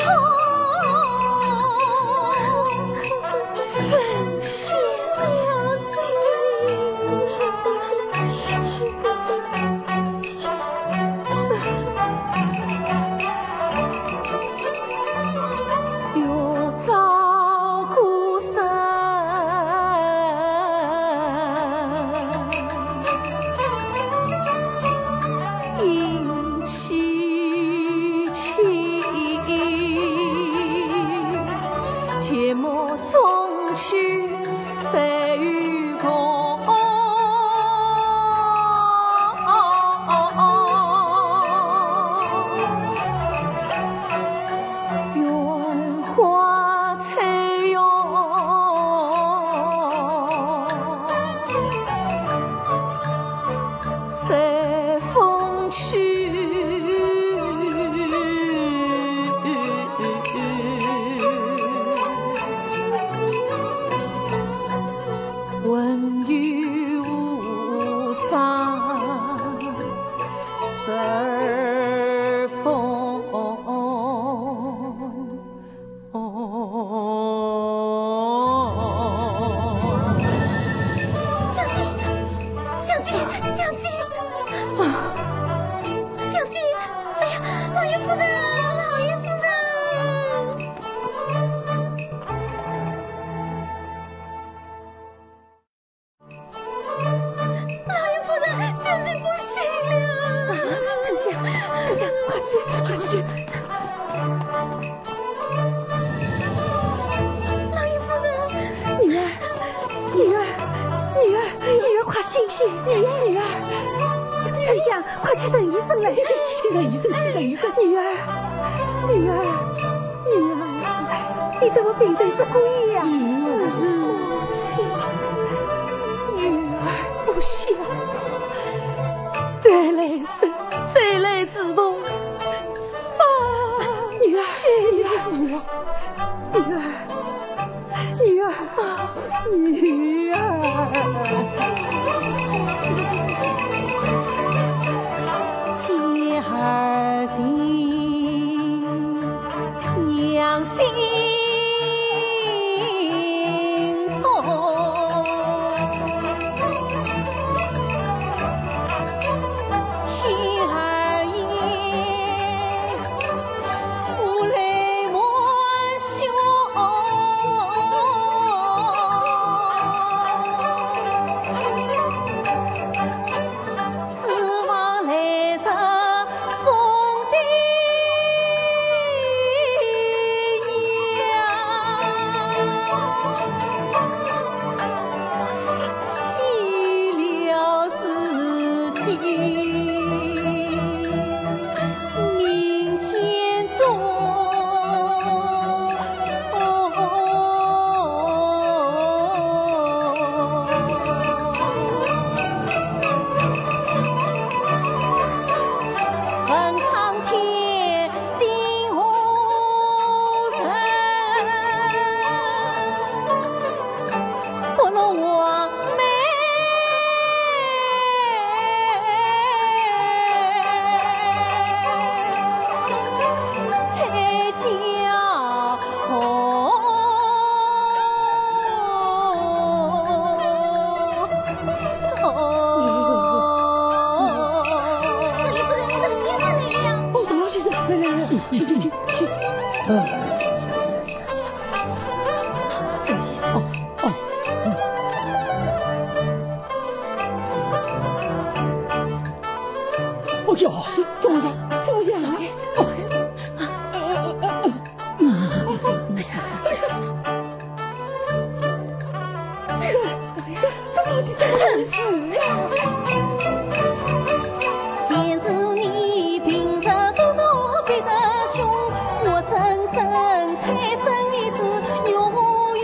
小姐，小姐，小姐，啊，小姐，哎呀，老爷夫人，老爷夫人。 老爷夫人，小姐不行了。春香，春香，快去，快去，快去！老爷夫人。女儿，女儿，女儿，女儿，快醒醒！女儿，女儿，春香，快去请医生来！对，对，对，请请医生，请请医生！女儿，女儿。怎么变成这个样子？母亲，女儿不孝，得来生，再来是逢丧。女儿，女儿，女儿，女儿，女儿。 哦，沈老先生来了。哦，沈老先生，来来来，请请请请。嗯。沈老先生。哦哦。嗯。哎呀，怎么样？怎么样？哦。 这这这到底怎么回事啊？前世你平日多多逼得凶，我生生产生一只牛熊。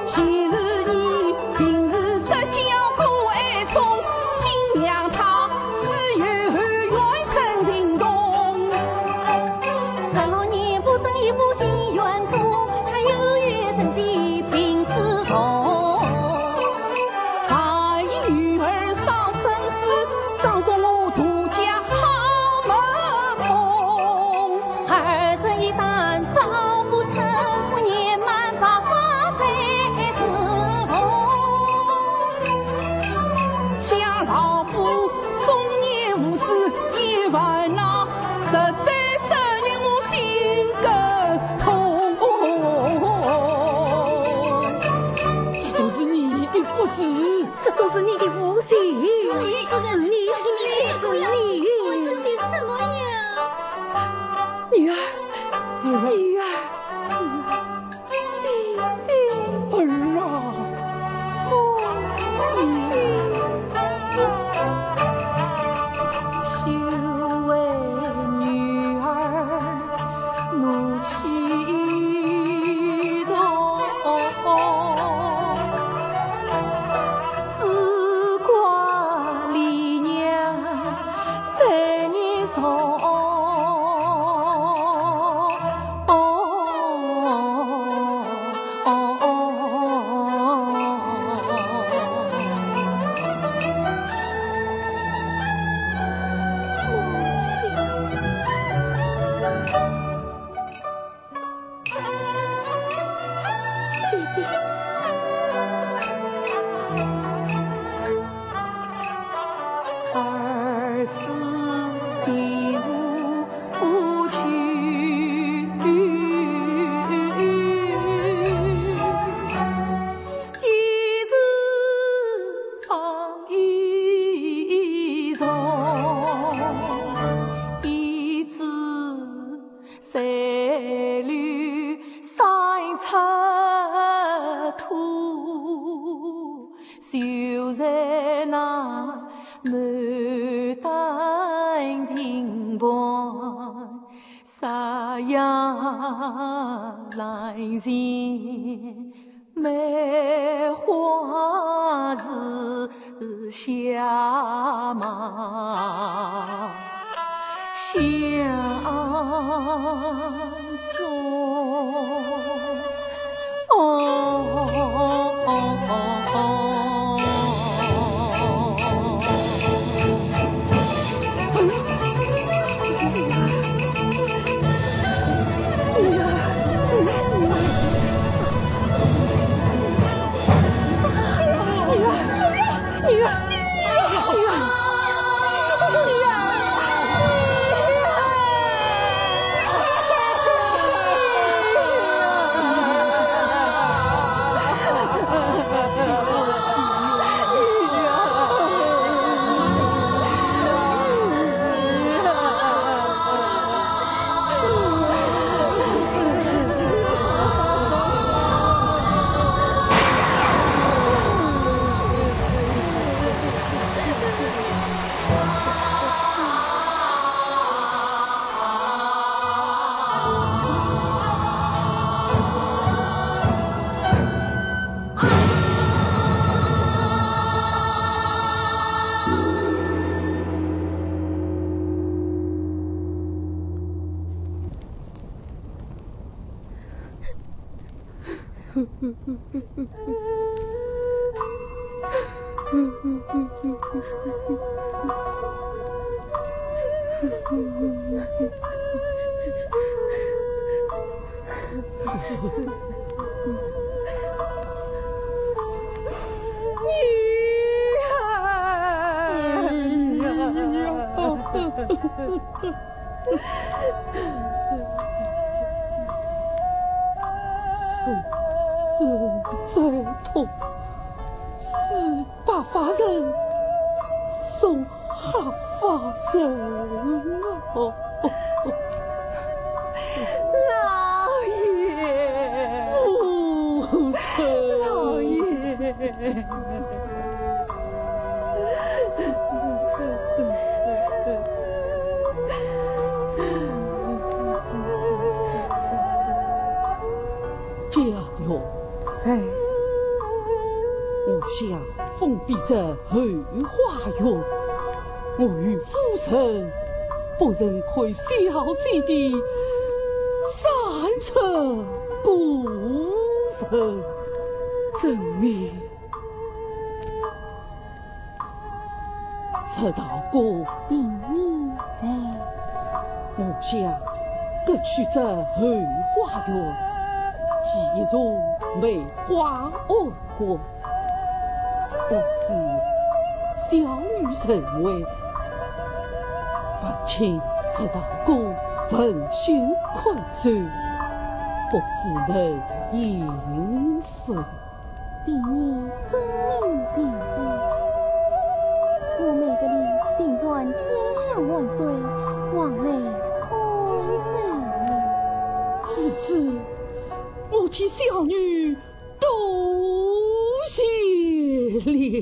前世你平日撒娇可爱宠，今让他自由远程行动。 十六年不争一步进园中，他又有神机凭此从。他因女儿上春书，葬送我杜家好门风。儿子一旦遭不成，年满白发谁侍奉？想老夫 中年无子也烦恼，实在使人我心更痛。这都是你的不是。这都是你的无情。是你，是你，是你，是你。我做些什么呀？女儿，儿啊。女儿。 爹爹。儿啊。母亲。休为女儿怒气动，只怪李娘谁人送。 儿死的无 无去，一日放一日，一子才留三尺土，就在那 牡丹亭畔，斜阳兰前梅花树下嘛相种。哦，哦，哦，哦。春生再痛，死百万人，送黑发人啊！老爷，夫人，老爷。 家奴。在。我想封闭这后花园，我与夫人不忍毁小姐的三尺孤坟。遵命。 石道姑。禀你在。我想革去这后花园，即入梅花庵观。不知小女认为，烦请石道姑问讯看守，不知能应否？ 禀你遵命就是。我每日里定传天下万岁，往来看守。如此，我替小女多谢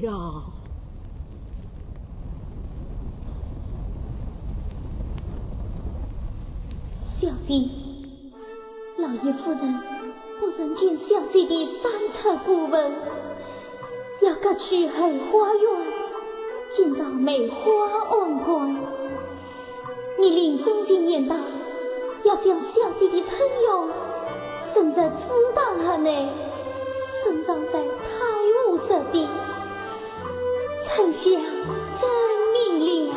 了。小姐， 老爷夫人不忍见小姐的三尺孤坟，要革去后花园，进入梅花庵观。你临终前言道，要将小姐的春容盛入紫檀盒内，深藏在太湖实地。 丞相遵命了。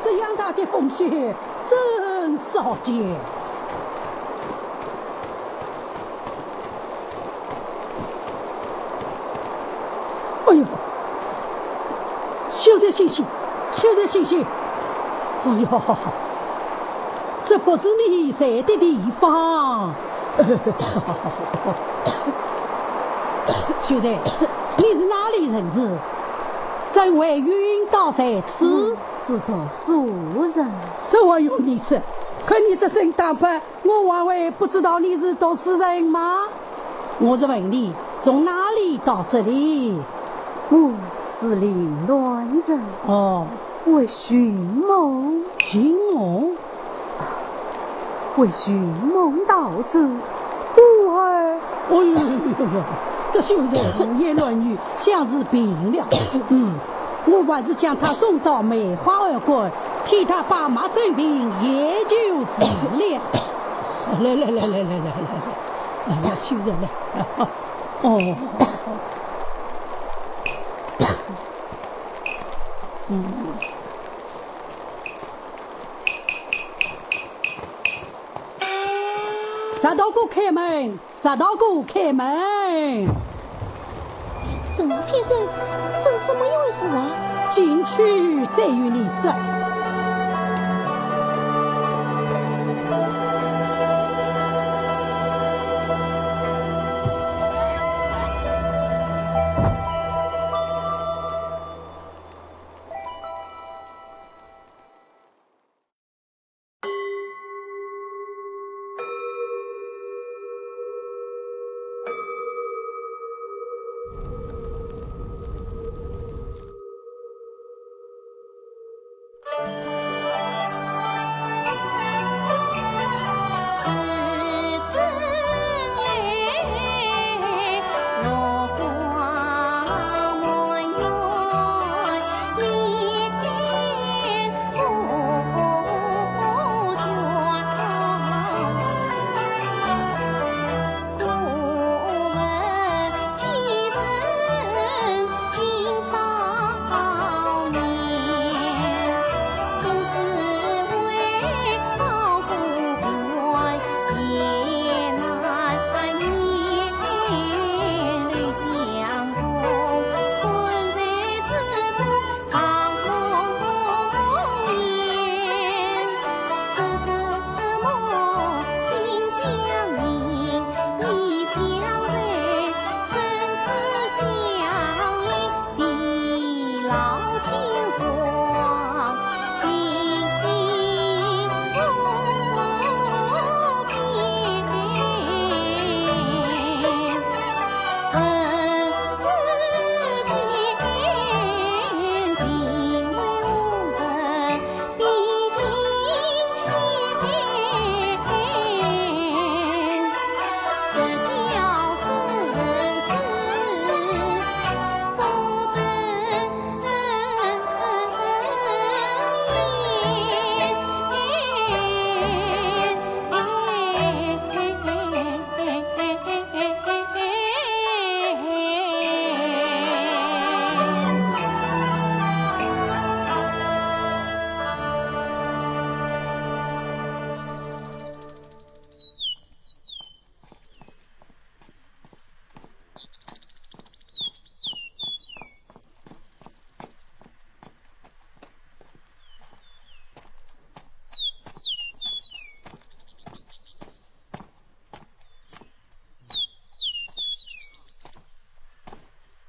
这样大的风雪，真少见。哎呦，秀才醒醒，秀才醒醒！哎呦，这不是你在的地方。秀才，你是哪里人士？怎会晕倒在此？我是读书人。这还用你说？看你这身打扮，我还会不知道你是读书人吗？我是问你，从哪里到这里？我是临淄人。哦。为寻梦。寻梦？为寻梦到此，故而……哎呦呦呦呦，这秀才胡言乱语，像是病了。嗯，我还是将他送到梅花庵观，替他把脉诊病，也就是了。来来来来来来来来，哎呀，秀才来。哦。嗯。 石道姑开门，石道姑开门。沈老先生，这是怎么一回事啊？进去再与你说。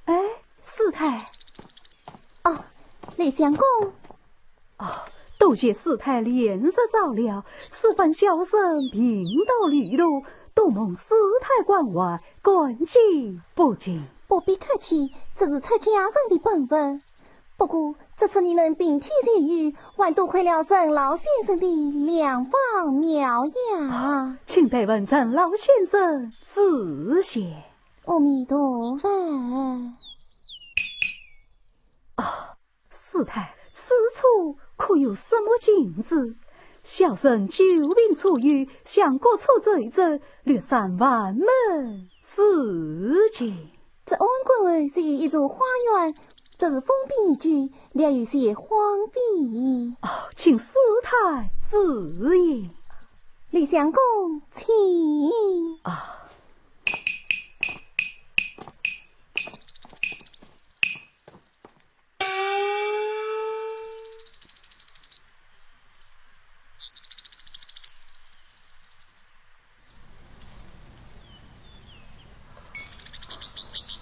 哎，师太。哦，雷相公。哦，多谢师太连日照料，此番小生病倒旅途，多蒙师太关怀，感激不尽。不必客气，这是出家人的本分。 不过，这次你能平添闲语，还多亏了沈老先生的良方妙药。请代问沈老先生指教。阿弥陀佛。啊，师太，此处可有什么禁制？小生久病初愈，想各处走一走，略散烦闷自解。这庵观后是有一座花园，这是封闭一居，略有些荒废矣。哦，请师太自言。李相公，请。啊。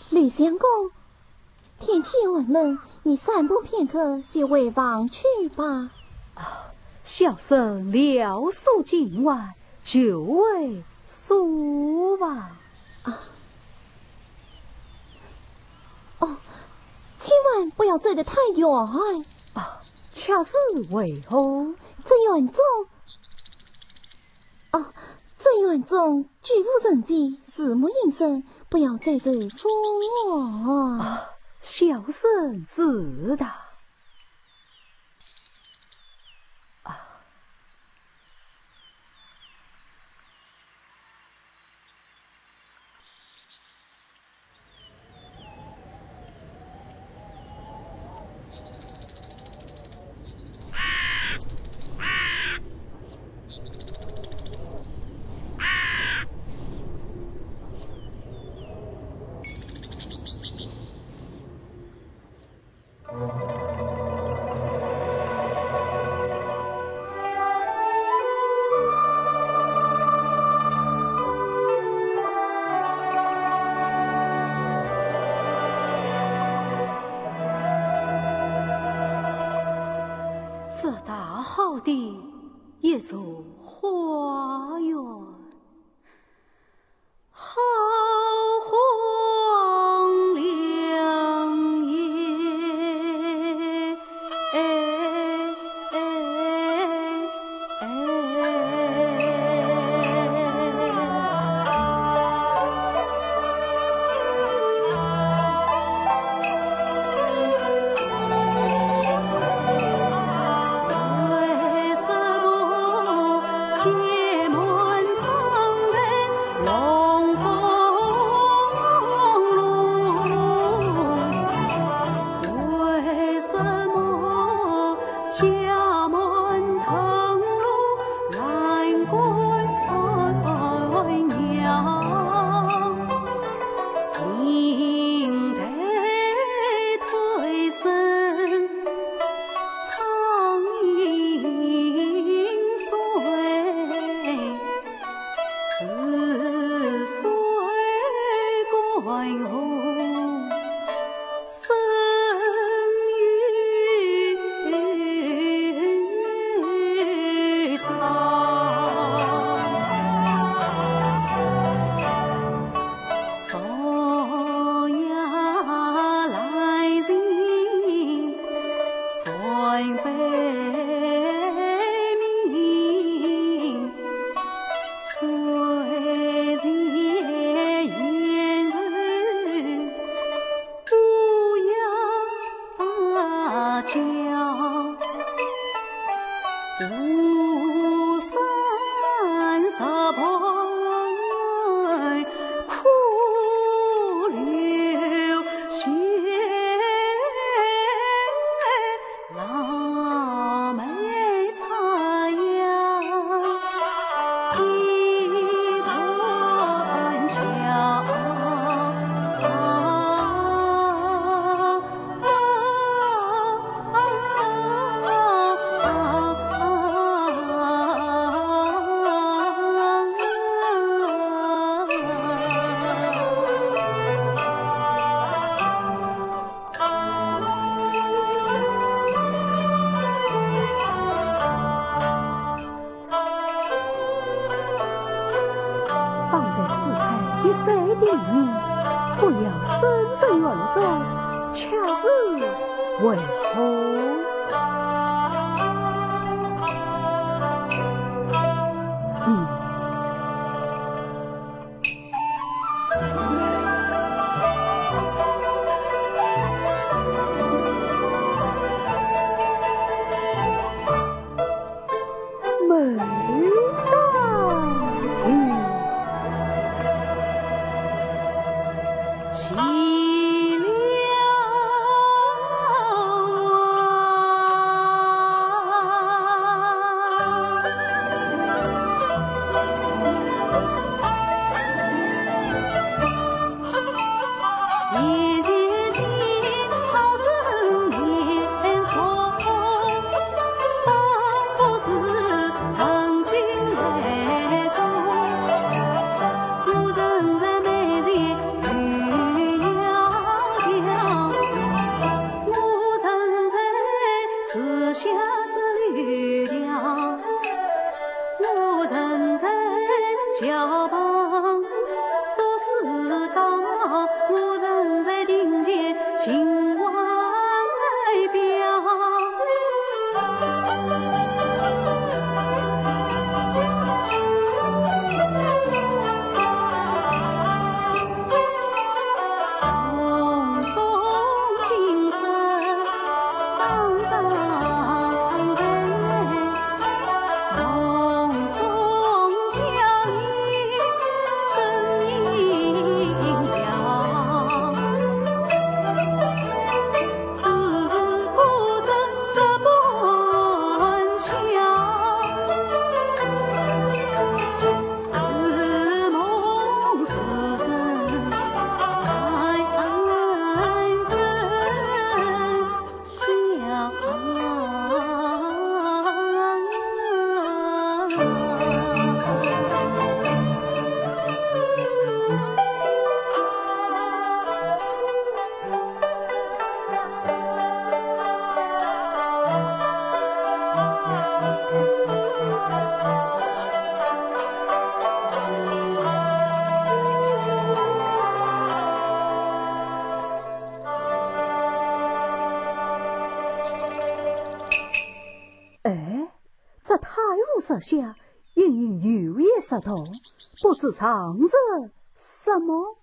李相公，天气寒冷，你散步片刻，先回房去吧。啊，小生聊宿京外，就回宿房。啊。哦，千万不要走得太远。啊，却是为何？这园中 哦，这园中居无人迹，树木阴森，不要走错路啊。啊，小生知道。啊。 这大好的一座花园， 好荒凉也。方才师太一再叮咛，不要深入园中，却是为何？嗯。 门当户对。自家子里呀，我人人交往，说是讲我人在庭前情外表。 哎，这太湖石下隐隐有一石洞，不知藏着什么？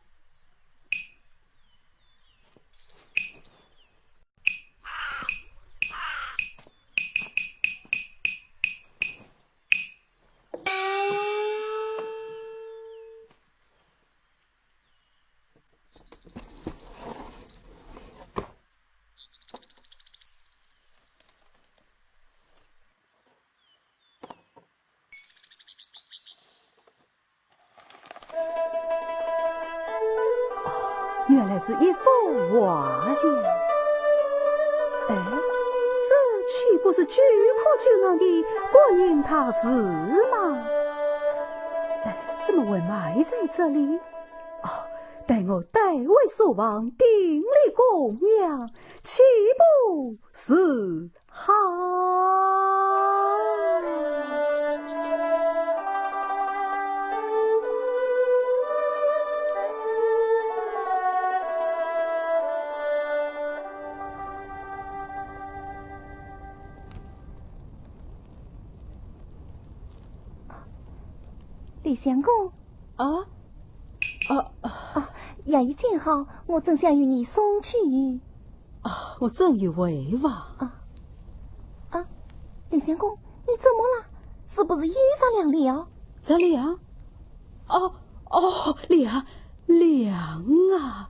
哦，原来是一幅画像。哎，这岂不是巨窟巨案的观音大士吗？哎，怎么会埋在这里？哦，待我代为守望，顶礼供养，岂不是 好。李相公。啊？啊，啊，衙役见好，我正想与你送去。 啊，我正有回话。啊，啊，李相公，你怎么了？是不是又着凉了？着凉？哦，哦，凉，凉啊！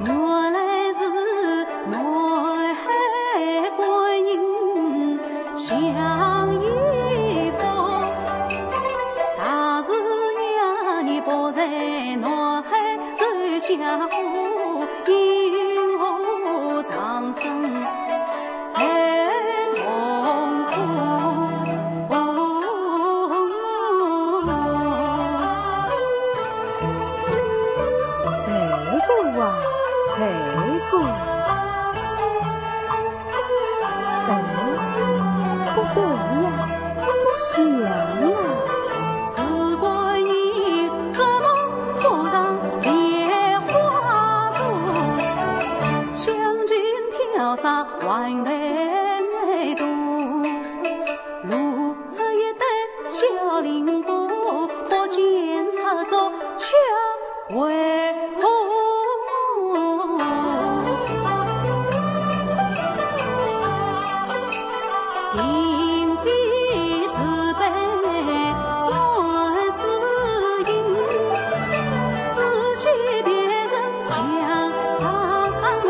原来是南海观音像一幅，大士娘娘抱在南海走江湖，因何长生 在痛苦。这个啊，这个。哎，不对呀，不像啊。是观音怎么不上莲花座？ 香君飘洒还未度，露出一对小凌波，不见赤足却为空。 并非慈悲观世音，只许别人想伤我。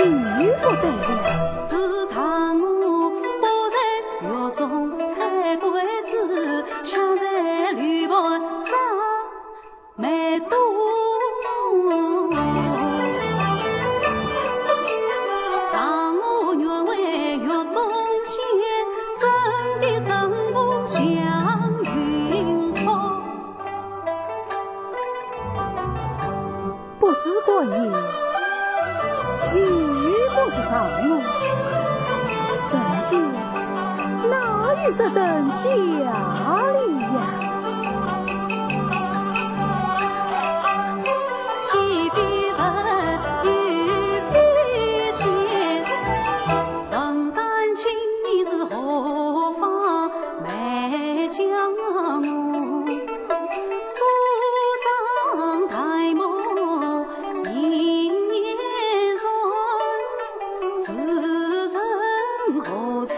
又不得了。自从我不在狱中采桂子，却在旅馆长梅朵。让我愿为狱中仙，真的神婆向云哭。 不是官员，又不是丈奴，人间哪有这等佳丽呀？既非佛，又非仙， 问丹青你是何方，慢将我送上大梦云烟船，是人何处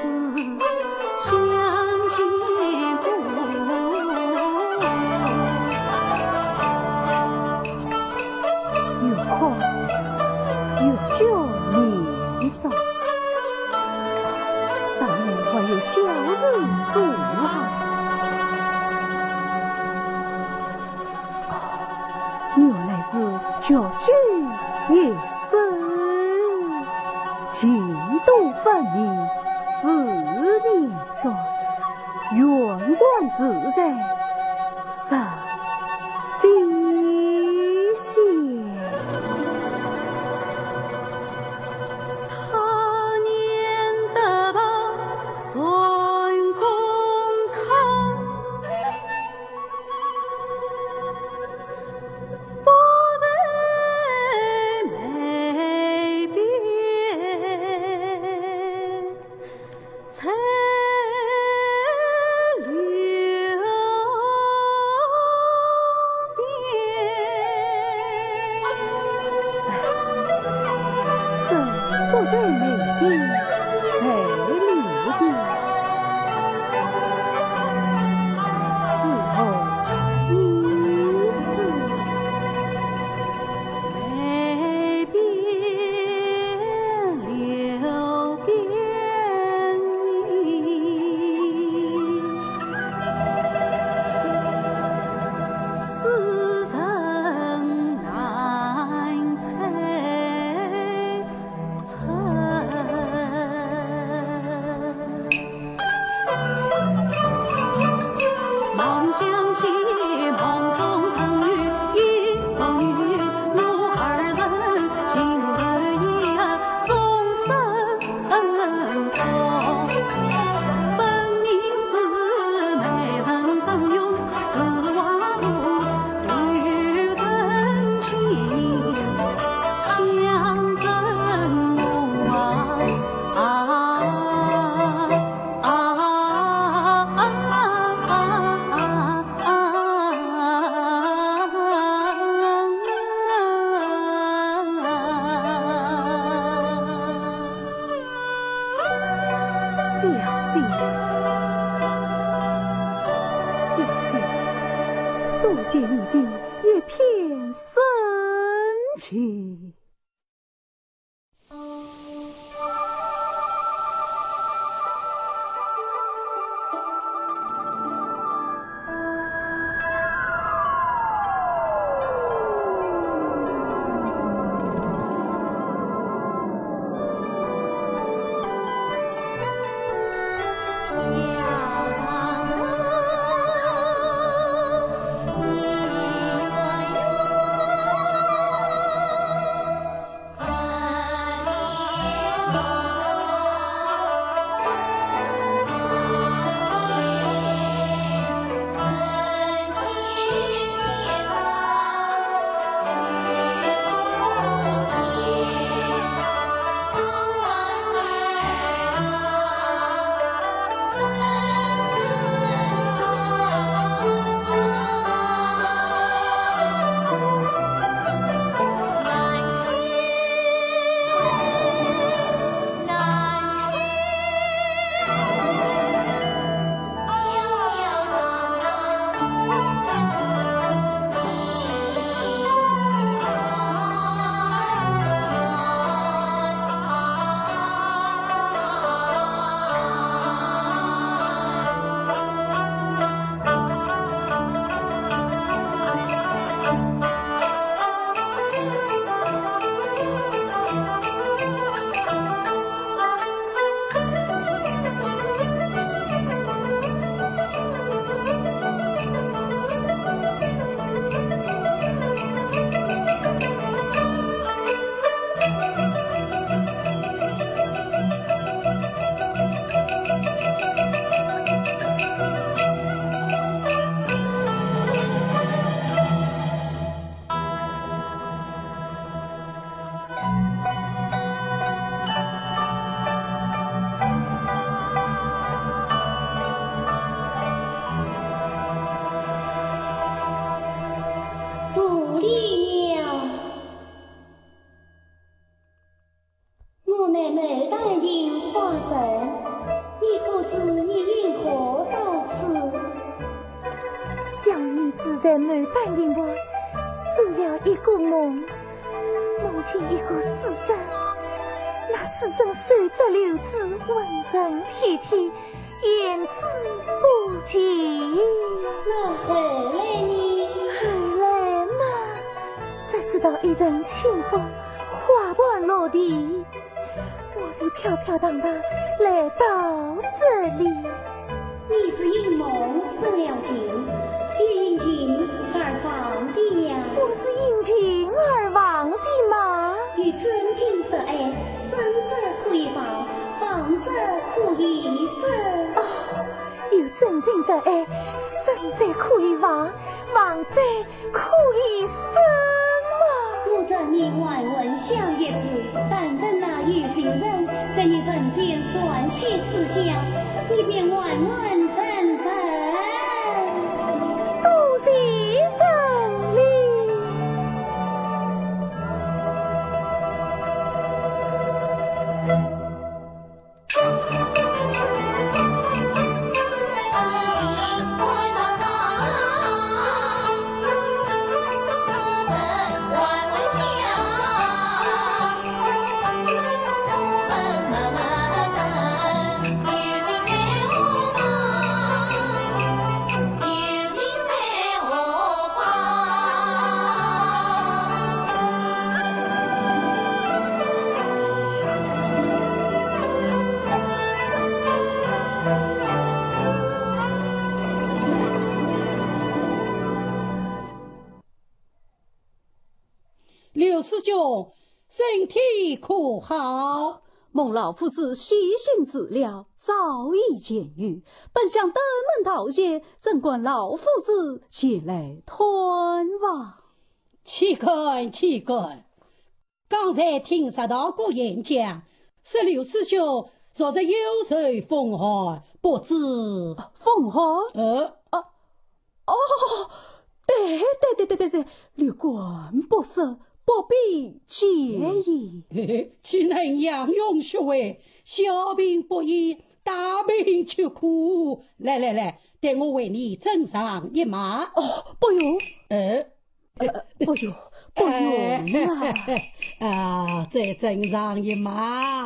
相见过？越哭越叫难受。 上面还有小人坐啊。哦，原来是绝句一生，情动分明思念酸，愿观自在神飞仙。 他年得把算公开，不在梅边。 采柳边。真不在梅边，在柳边。是何意思？ 梅边柳边，斯人难采 小姐，小姐，多谢你的一片深情。花神，你可知你因何到此？小女子在牡丹亭外做了一个梦，梦见一个书生，那书生手执柳枝，温顺体贴，言之无情。那后来呢？后来嘛，只知道一阵清风，花瓣落地， 我是飘飘荡荡来到这里。你是因梦生了情，又因情而亡的呀。我是因情而亡的嘛。有真情实爱，生者可以亡，亡者可以生。哦，有真情实爱，生者可以亡，亡者 可以生吗？我知你还魂想一子，但等那有情人在你坟前传起此香，你便还魂成神。多谢神灵。刘师兄，身体可好？蒙老夫子悉心治疗，早已痊愈。本想登门道谢，怎敢老夫子前来探望？岂敢，岂敢。 刚才听石道姑言讲，说刘师兄昨日忧愁风寒，不知……风寒？呃？啊，哦，对，对，对，对，对，对，略感不适，不必介意。嗯。嘿嘿，岂能样样学会，小病不医，大病吃苦。来来来，待我为你诊上一脉。哦，不用。呃？ 呃，不用，不用啊。啊，再诊上一脉。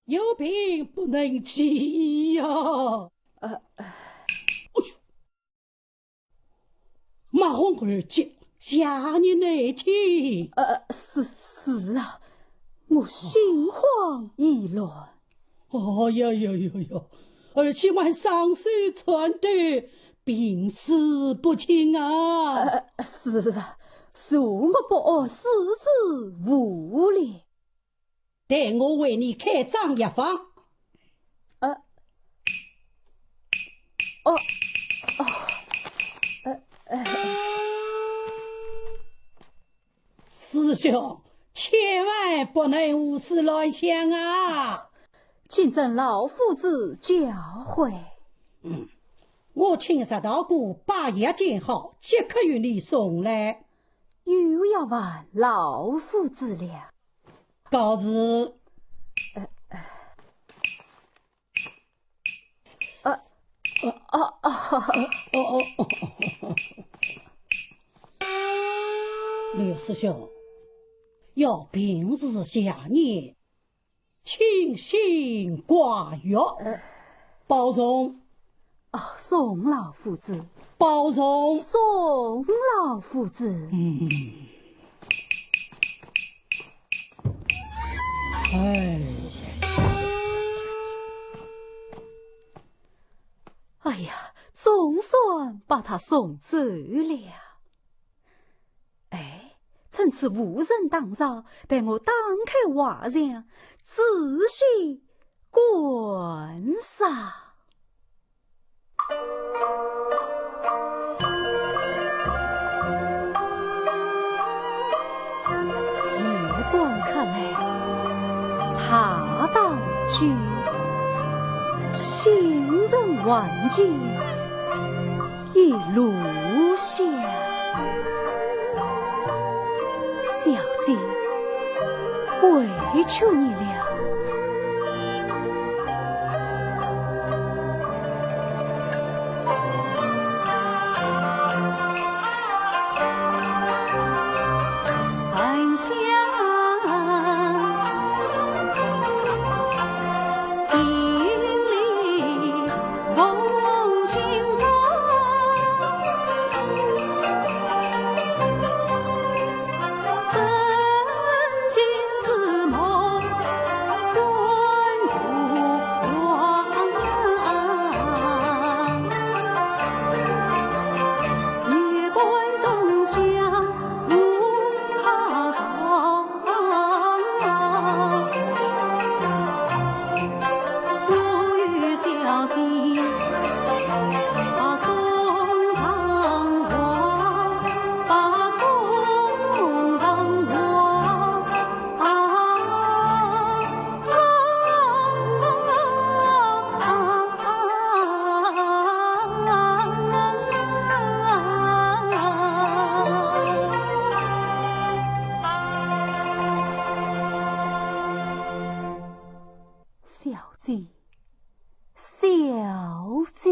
有病不能急呀。呃，哎呦，脉洪而急，下热内气。呃，是，是啊，我心慌意乱。 哦哟哟哟哟，而且还双手颤抖，病势不轻啊。呃，是啊，坐卧不安，四肢无力。待我为你开张药方。呃，哦，哦，呃，呃。 师兄，千万不能胡思乱想啊！谨遵老夫子教诲。嗯，我请石道姑把药煎好，即刻与你送来。有药还老夫子了。告辞。呃，呃。 啊，啊，啊，啊。哦，哦，哦，哦，哦。刘师兄，要平时下念，清心寡欲，呃。保重。哦，送老夫子。保重。送老夫子。嗯。 哎呀，哎呀，总算把他送走了。哎，趁此无人打扰，待我打开画像，仔细观赏。 余观看来，茶当居，行人环境一路香。小姐，求你了。小姐，小姐。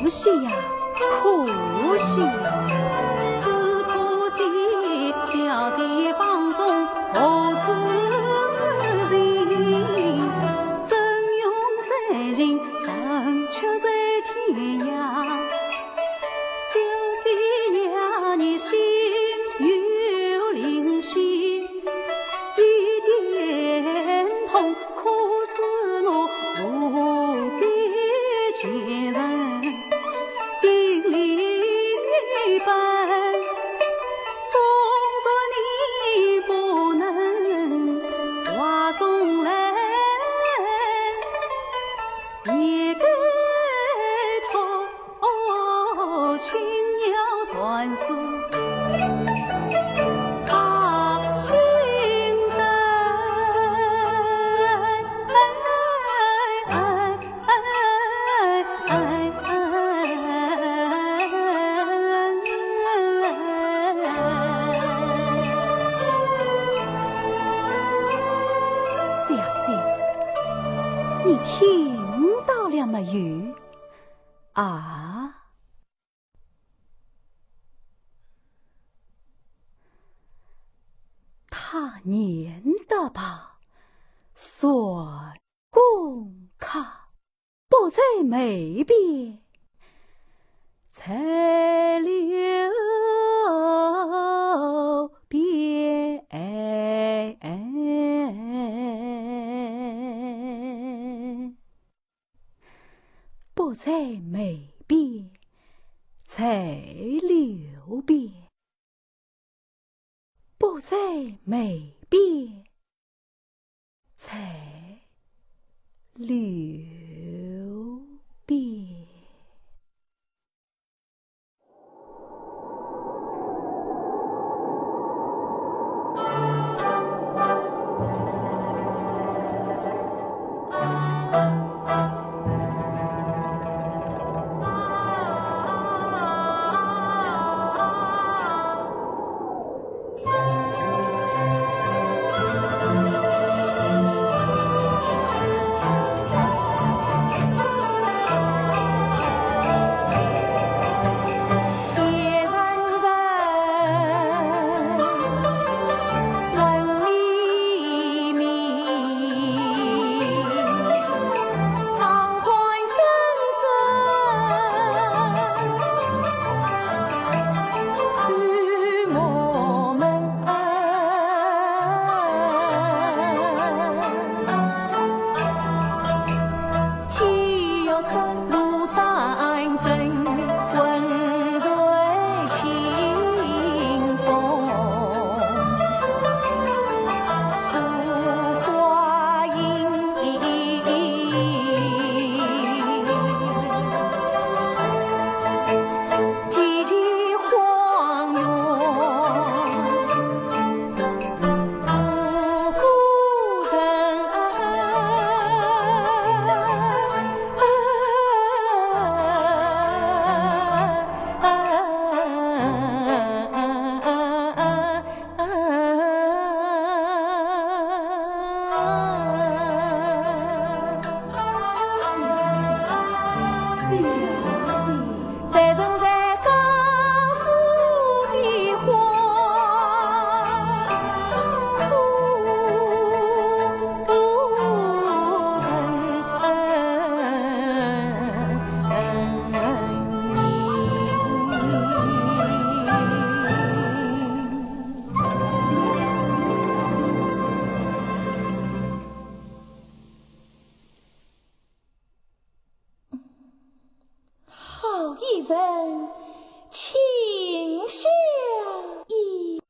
可惜呀，可惜呀。小姐，你听到了没有？啊？念得罢，算功课。不在眉边，在柳边。不在眉边，在柳边。 不在眉边，在柳边。好一人，清香一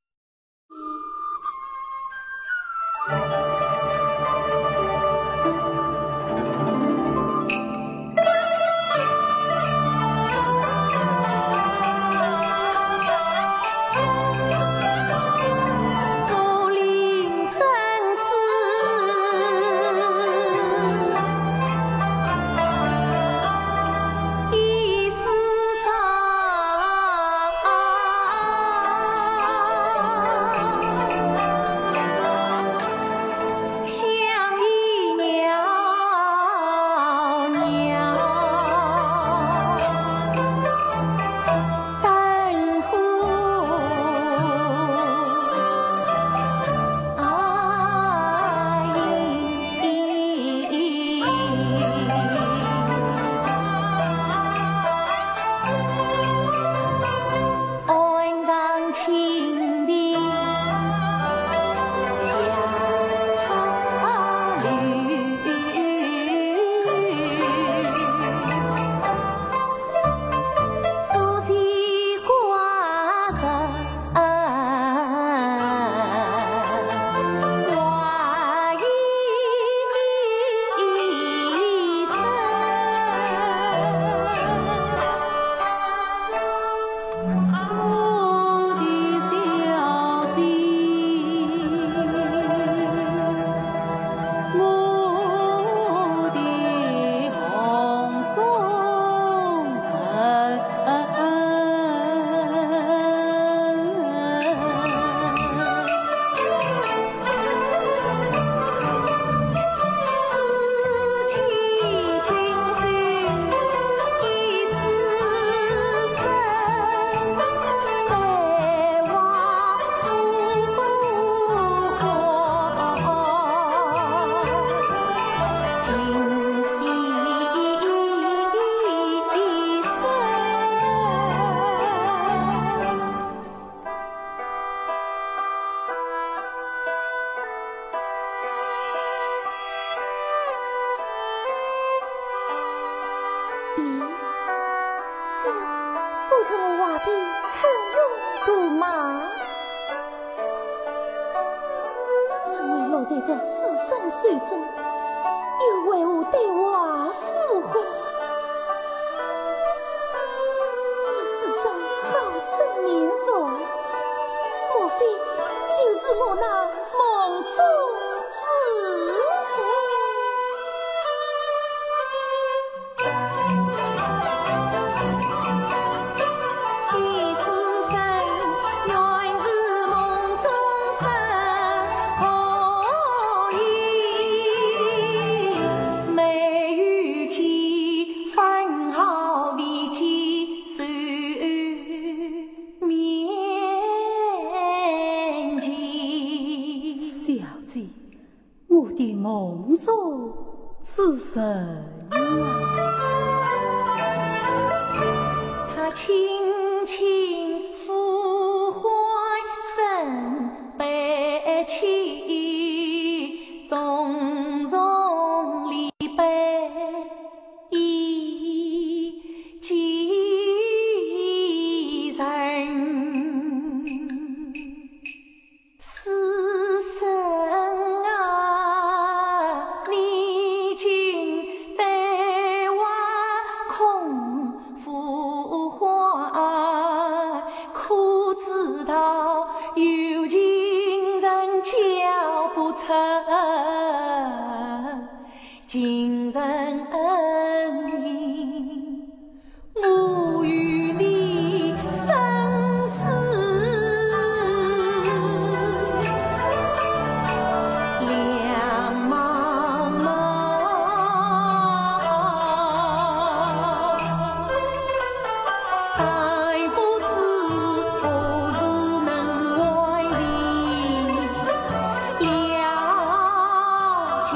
在世人手中，又为何对我呼唤？这世上好生面容，莫非就是我那梦中之人？ 小姐， 我的梦中之人啊。世人啊，你今对我空呼唤，可知道有情人叫不出情人音。 我与你生死两茫茫，但不知何时能还你了情。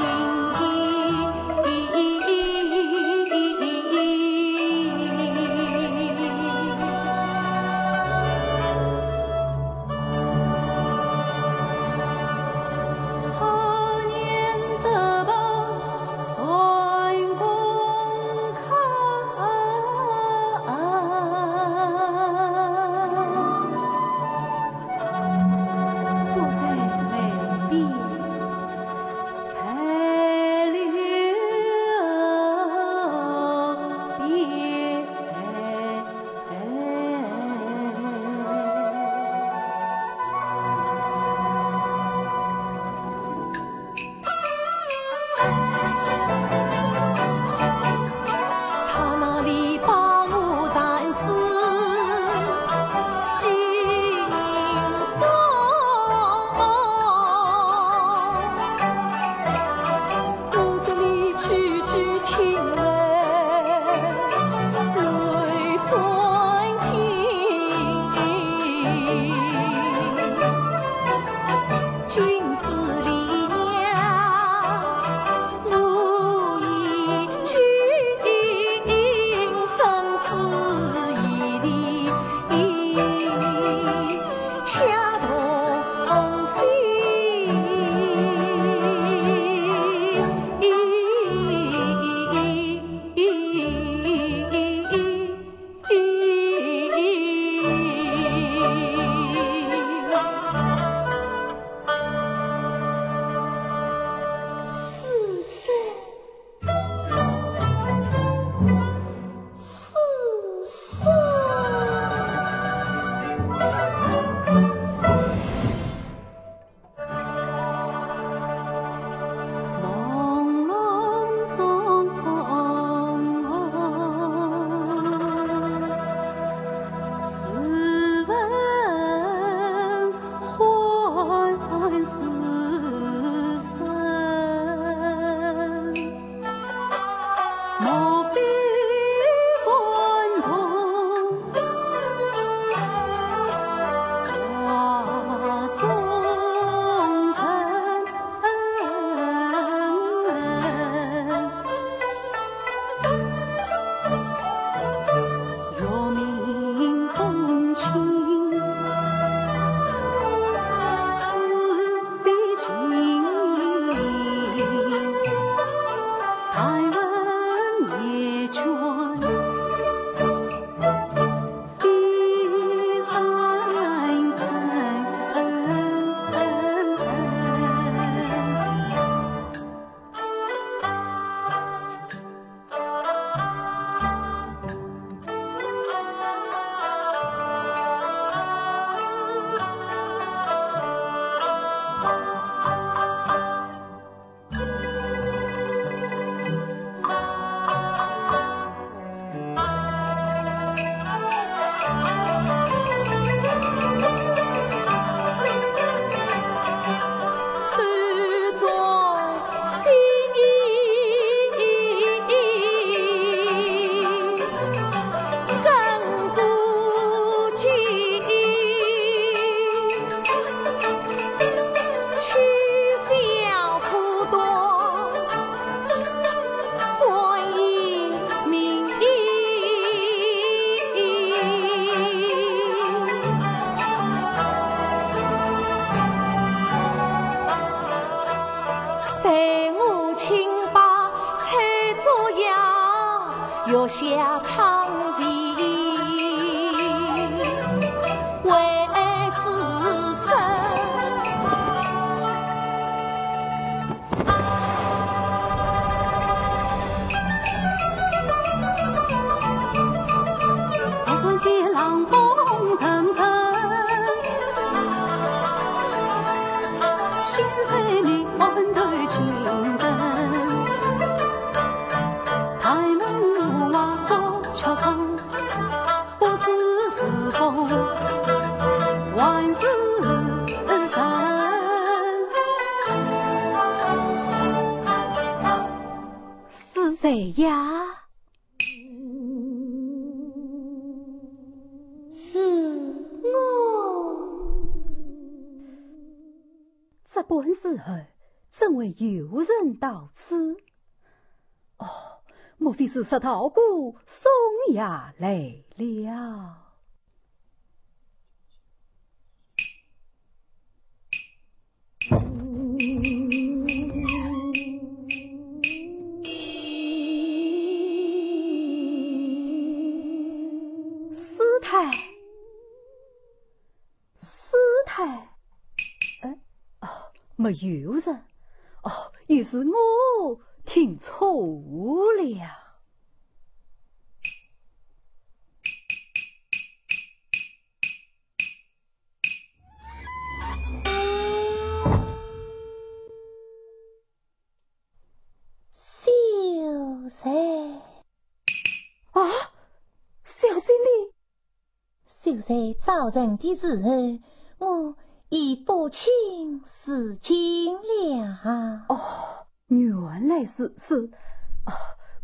做呀，月下唱戏为世人。啊，船前浪风阵阵，心在你岸头轻等。 台门无话做敲窗，不知是风还是人。是谁呀？是我。这般时候，怎会有人到此？ 哦，莫非是石头姑送爷来了？师太， 师太？哎，哦，没有人。哦，也是我听错了。秀才。啊，小姐你…… 秀才早晨的时候，我已不清自己了。哦，原来如此。哦，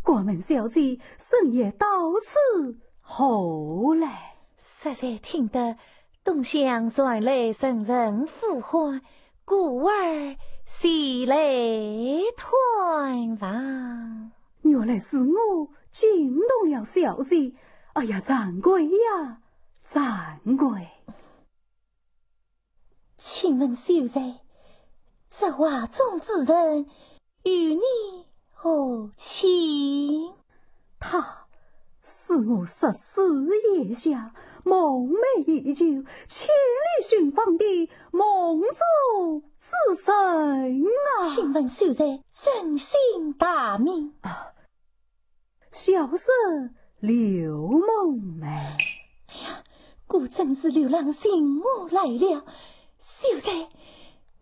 敢问小姐深夜到此何来？实在听得东厢传来阵阵呼唤，故而前来探望。原来是我惊动了小姐。哎呀，惭愧呀， 惭愧。请问秀才，这画中之人与你何亲？她是我十四夜下梦寐已久、千里寻访的梦中之人啊！请问秀才尊姓大名？啊， 小生柳梦梅。哎呀，果真是柳郎寻我来了。秀才，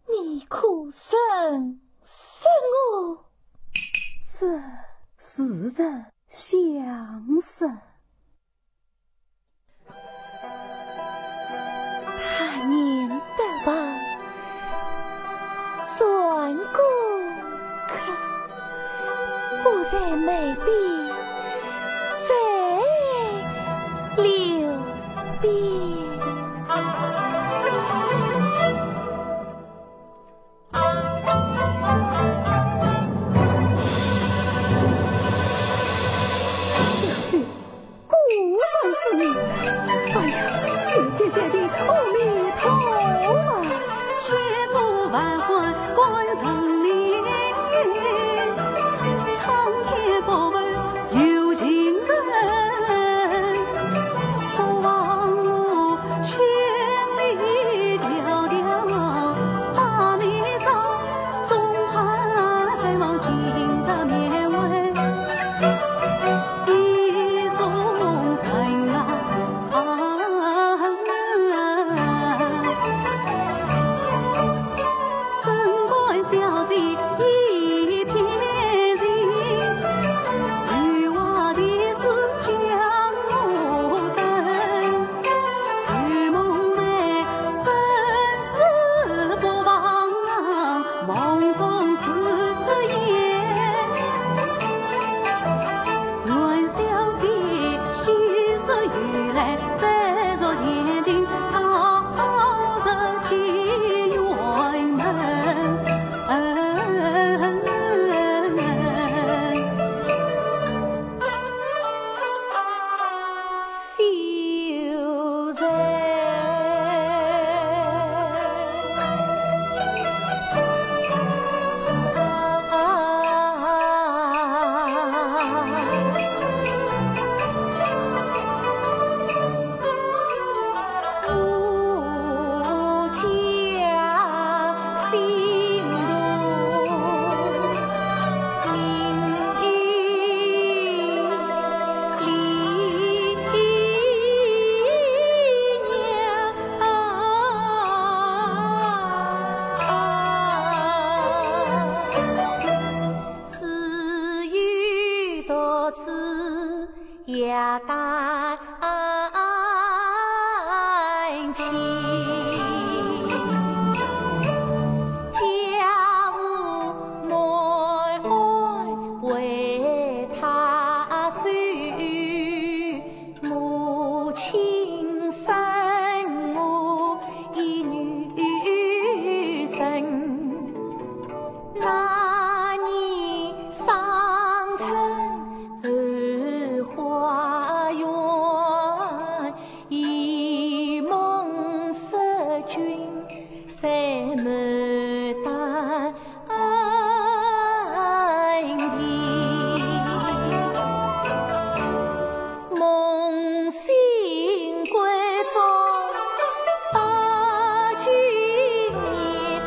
你可认识我？这……似曾相识。 他年得白，算过客，不在梅边，在柳边。 小姐，果然是你。哎呀，谢天谢地，阿弥陀佛。夜丹青，家父难安慰他受，母亲生我一女身。 那年双春后花园，一梦失君在牡丹亭。梦醒归中把君念。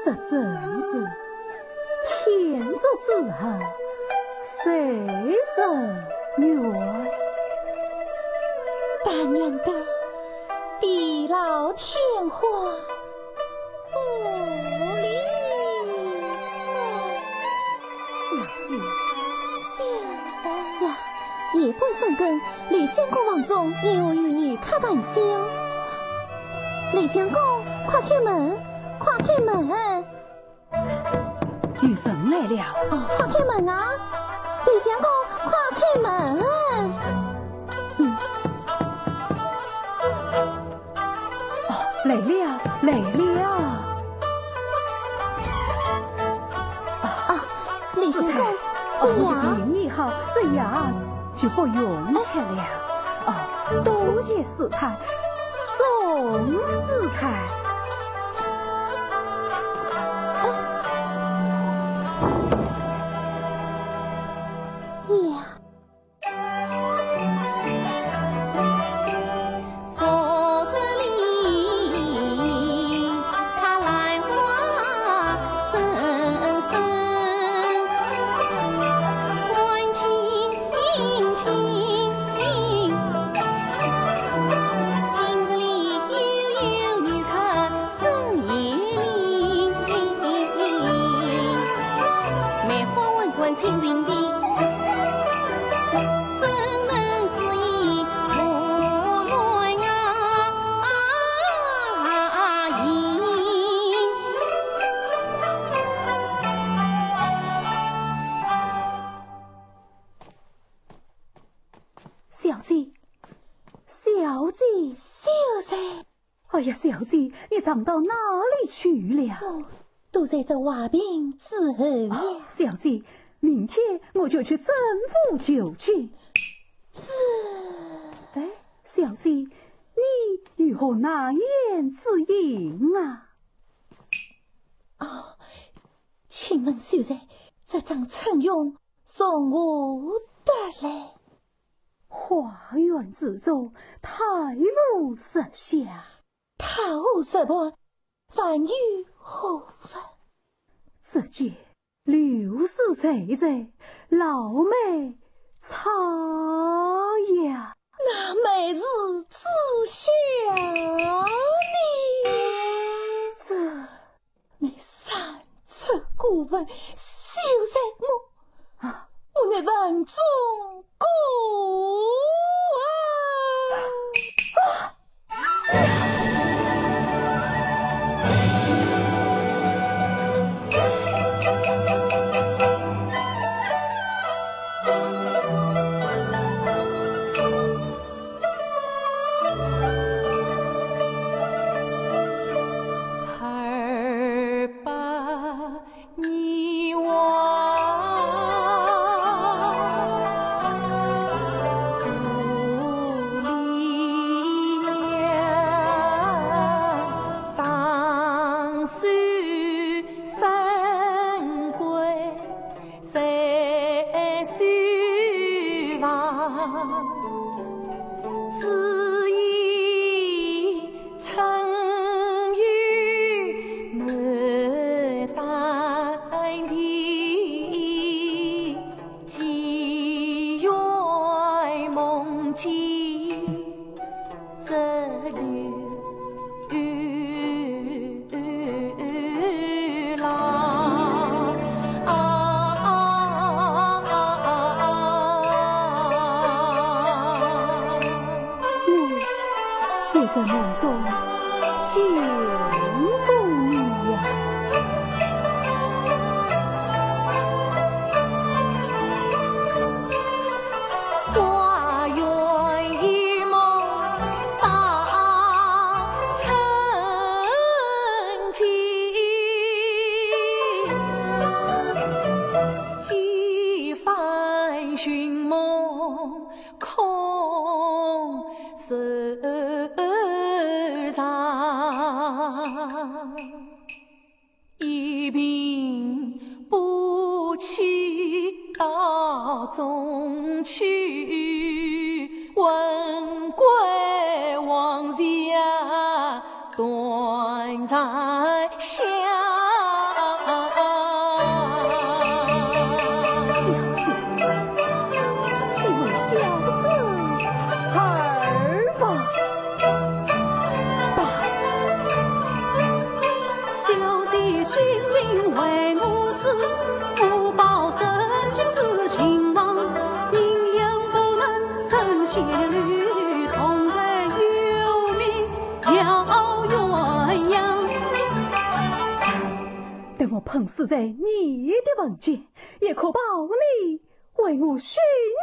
这真是天作之合，谁人愿？但愿得地老天荒，不离不弃。小姐。小姐呀，夜半三更，李相公房中有女客弹箫。李相公，快开门，快开门！ 有人来了。哦，快开门啊！李相公，快开门！嗯。哦，来了，来了。啊，李相公，这夜。我的病已好，这夜就不用吃了。哦，多谢师太，送师太。 呀。小姐，小姐。小姐。哎呀，小姐，你藏到哪里去了？哦，都在这画屏之后呀。哦，小姐，明天我就去政府求情。这……哎，小姐，你有何难言之隐啊？哦，请问秀才，这张春联 从何得来？花园之中，太湖石下。太湖石畔，还有何物？只见流水潸潸，老梅草呀。那梅树之下呢？这 你三尺古坟，秀才我……啊，我乃坟中孤……啊！也在梦中见过你呀。花园一梦三春景，几番寻梦 空守常，一病不起到中秋，魂归王家 断残香。小姐，你为小生而亡吧。小姐心情为我思，我报身君是亲王，名扬不能称谢，同人有名 要鸳鸯。等我碰死在你的坟前，也可报你为我殉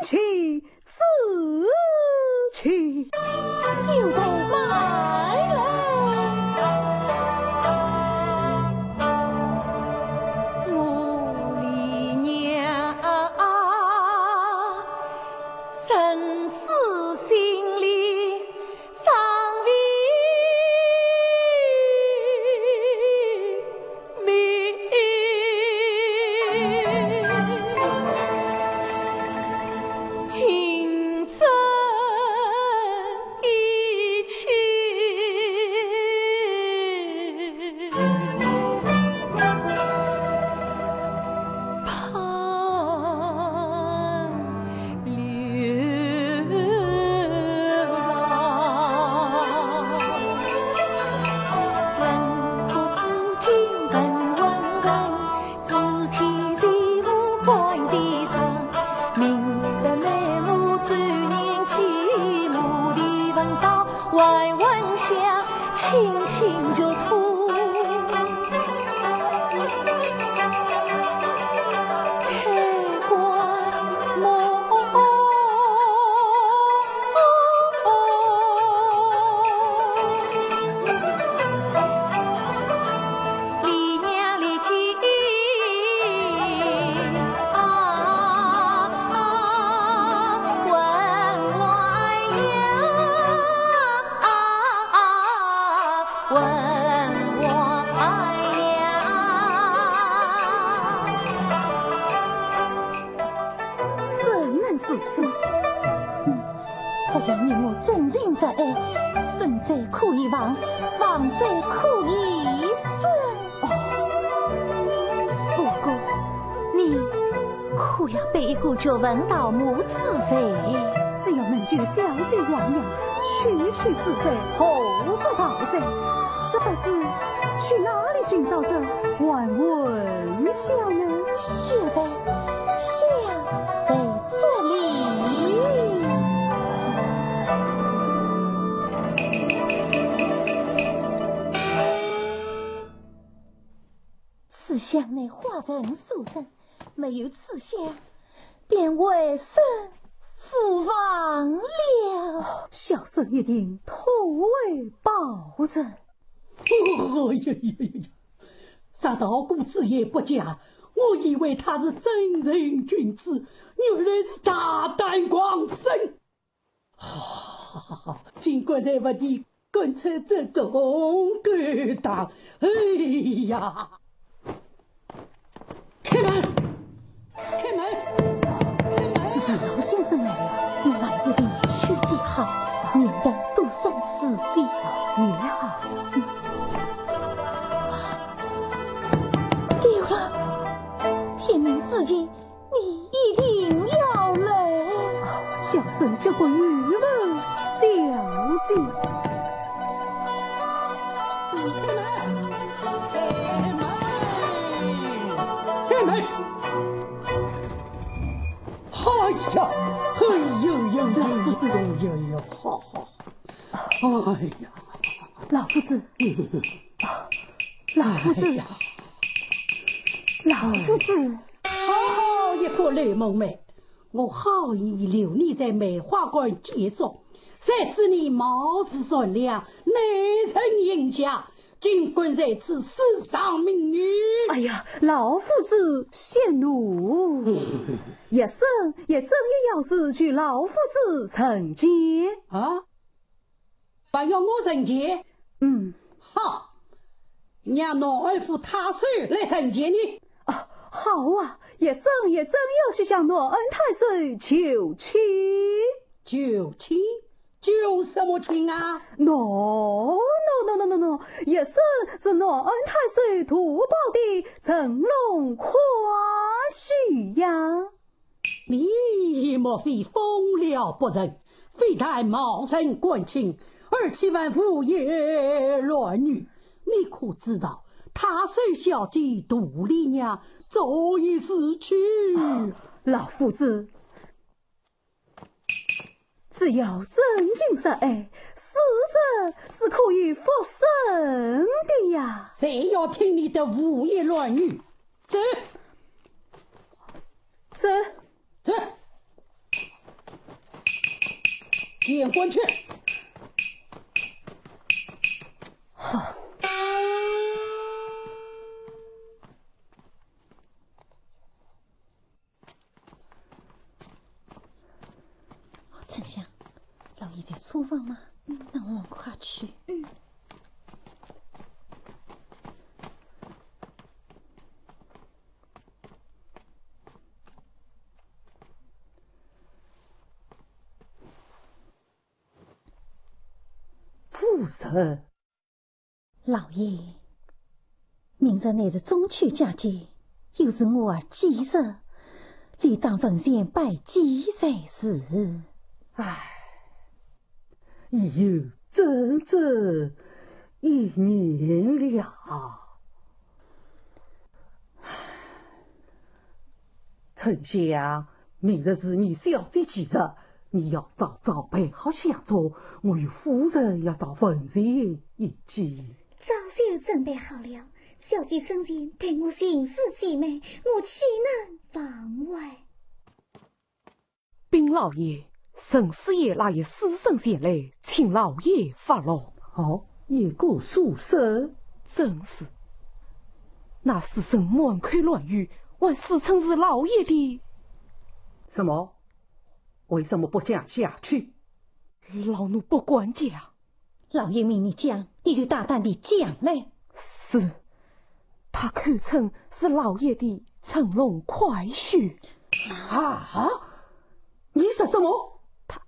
情之仇。秀才慢来。我李娘 生死心里尚未明，情真意切。 盼流浪。问古至今人问人，知天地无关的事。明日乃我周年纪，墓地焚烧，还魂香，清清玉土。 开棺木。李娘立起啊，问我呀。 问我呀。怎能如此？嗯，只要你我真情实爱，生者可以亡，亡者可以生。哦，不过你 可要背一个绝坟盗墓之罪。只要能救小姐王娘，区区之罪，何足道哉？这不是去哪里寻找这还魂香呢？现在，现在这里。此香乃花人所赠， 没有此香，便为生无望了。小生一定妥为保证。哎呀呀呀呀！杀道姑子也不假，我以为他是正人君子，原来是大胆狂僧。 哈哈哈哈！竟敢在我的棺材之中勾当！哎呀！开门！开门！开门！是陈老先生来了。我还是离去的好，免得多生是非。也好。嗯。够了！天明之前， 你一定要来。小生绝不语问小姐。哎呀，哎呦呦呦呦，哎呦呦，好好。哎呀，老夫子，啊，老夫子，哎呀，老夫子。好好一个刘梦梅，我好意留你在梅花观借宿，谁知你貌似善良，内成阴家，竟敢在此私藏民女。哎呀，老夫子息怒。叶生，叶生也要是求老夫子成见。啊？ 还要我成见？嗯。好，让南安府太守来成见你。啊，好啊，叶生，叶生要去向南安太守求亲。求亲？求什么亲啊？喏，喏，喏，喏，喏，喏，叶生是南安太守图保的乘龙快婿呀。 你莫非疯了不成？非但冒认官亲，而且还胡言乱语。你可知道，太守小姐杜丽娘早已死去？老夫子，只要真情实哀，死者是可以复生的呀。谁要听你的胡言乱语？走！ 走。走。见官去。好。丞相，老爷在书房吗？嗯。那我们快去。嗯。 夫人。老爷，明日乃是中秋佳节，又是我儿忌日，理当坟前拜祭才是。唉，已有鸩谪一年了。 丞相，明日是你小姐忌日，你要早早备好香烛，我与夫人要到坟前一祭。早就准备好了，小姐生前待我尽是体面，我岂能忘怀？ 禀老爷，陈师爷拉一书生前来，请老爷发落。哦，一个书生？正是。那书生满口乱语，还自称是老爷的。什么？为什么不讲下去？老奴不敢讲。 老爷命你讲，你就大胆地讲来。是，他口称是老爷的乘龙快婿。啊？你说什么？他，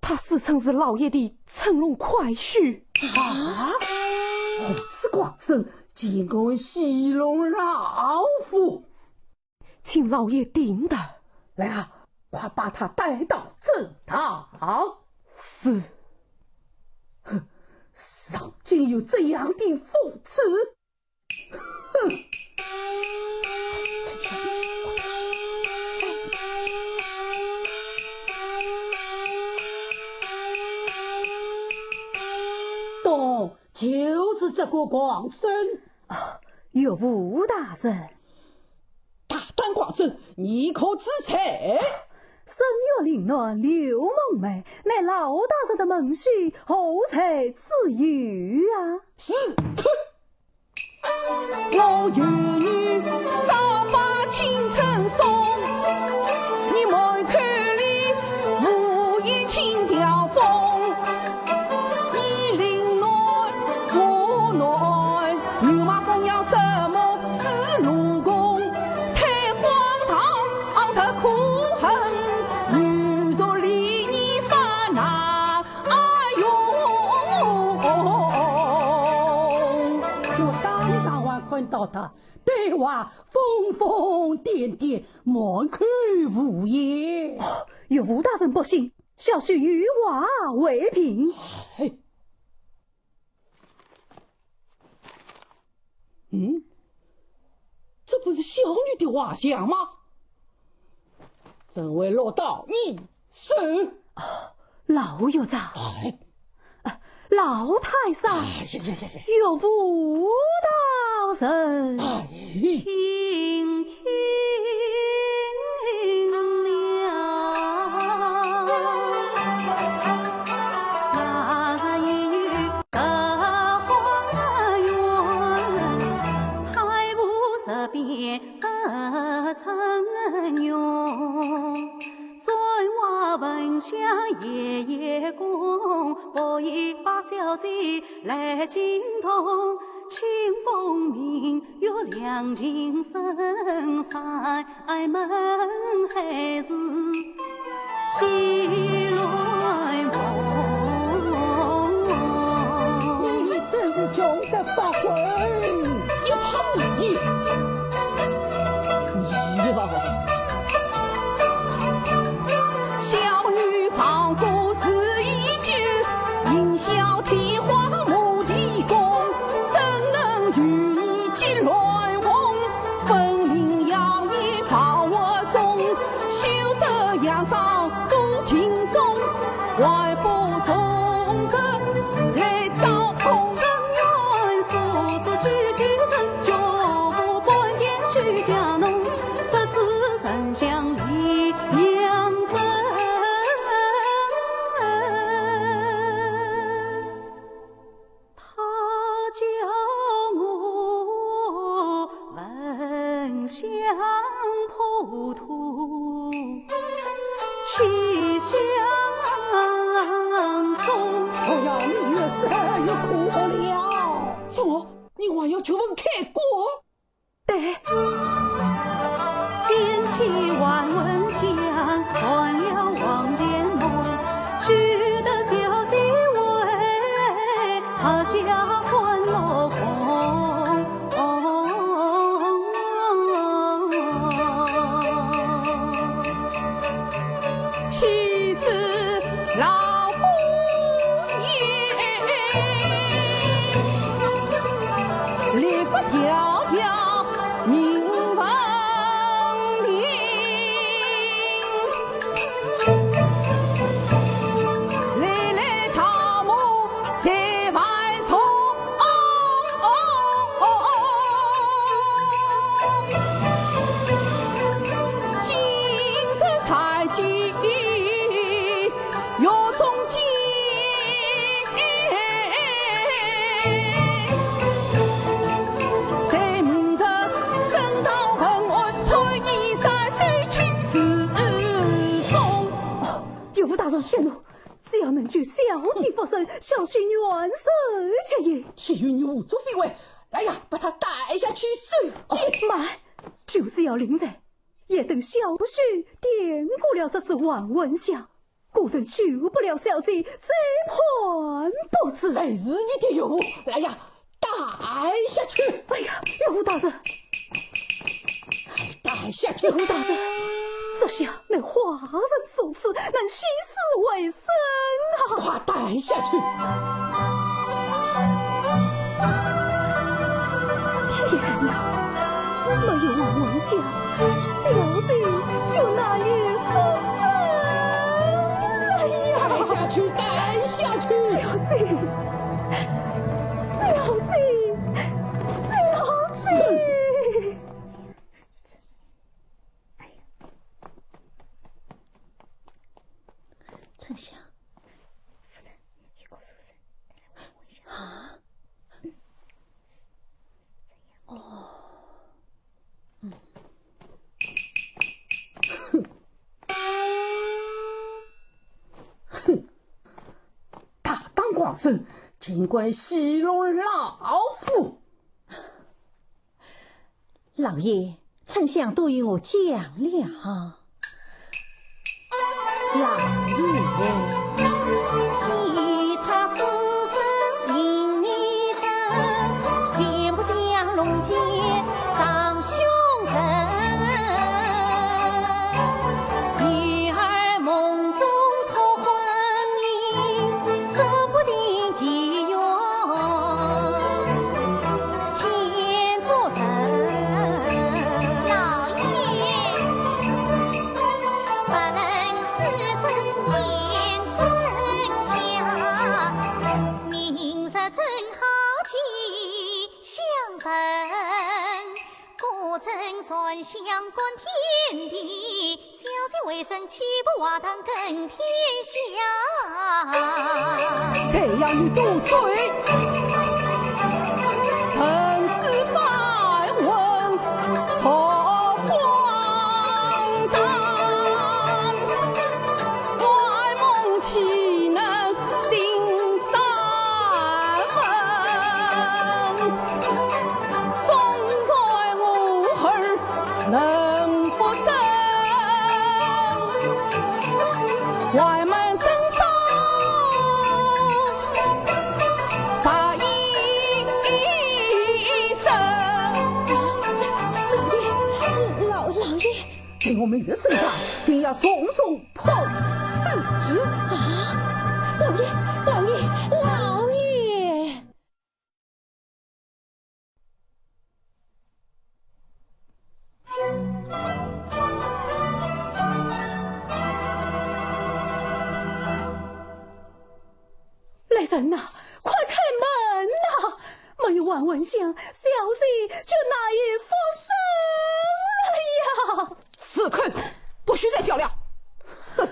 他自称是老爷的乘龙快婿。啊？如此狂生，竟敢戏弄老夫！ 请老爷定夺。来啊，快把他带到正堂。是。哼，上竟有这样的风姿！哼！咚，就是这个狂生。啊，岳父大人。 大胆狂生，你可知罪？沈月临乱刘梦梅，乃老大人的门婿，何罪之有啊？是，哼！我与你早把青春送，你满口里胡言轻调风。 你凌乱我乱，牛马蜂要怎么似路公？太荒唐，这可恨，女作李你发难。哎呦！我当场还看到他对话疯疯癫癫，满口胡言。哦，岳父大人不信， 小婿有话回禀。哎，嗯，这不是小女的画像吗？怎会落到你手？哦，老岳丈。哎。啊，老太师，哎呀呀呀呀！岳父大人，哎。请听了。那日夜隔花园，太傅入边 何曾容？簪花闻香夜夜宫，不言把小姐来惊动。清风明月两情深，山门海是 你真是穷得发昏，一派胡言。你呀！小女放歌时已久，今宵天花满地宫，怎能与你结乱红？ 分明要你跑我中，休得扬招渡情衷，还不从实来招供。深院诉诉九九声，脚步半点休假弄，折枝沉香一样真。 他教我焚香破土，七香中。哎呀，你越说越可了。怎么，你还要求问开过？ 对。点起还魂香，断了黄泉梦，休得小姐为何家欢落空。 气死老夫也，立法条条命分明，来来大骂谁犯错。 今日才见岳中见，待明日升堂问案，判你斩首取示众。哦，岳父大人息怒，只要能救小姐复生，小婿愿受其刑。岂有你胡作非为！来呀，把他带下去受戒。哦，慢，就是要临罪， 也等小婿掂过了这支还魂香，果真救不了小姐，再判不知。谁是你的岳父？来呀，带下去！哎呀，岳父大人！快带下去！岳父大人，这下乃华人所赐，能起死回生啊！快带下去！ 天哪，没有还魂香，小姐就难以复生了呀！带下去，带下去！小姐，小姐，小姐！春香，夫人，有个书生带来还魂香。啊？ 哦。嗯。哼。哼。大胆狂孙，竟敢戏弄老夫！老爷， 丞相都与我讲了。老爷。正好吉祥，古镇传香观天地，小姐为人岂不华堂更添香？谁要你多嘴，人世繁华说荒诞， 万梦岂能定山门？总在我儿能不生，怀满征兆白衣生。老爷，老，老爷。 待我们一声道，定要重重痛斥。啊，老爷，老爷，老爷！来人呐，快开门呐！没有还魂香，小姐就难以复生了呀！ 死坑，不许再叫了！哼！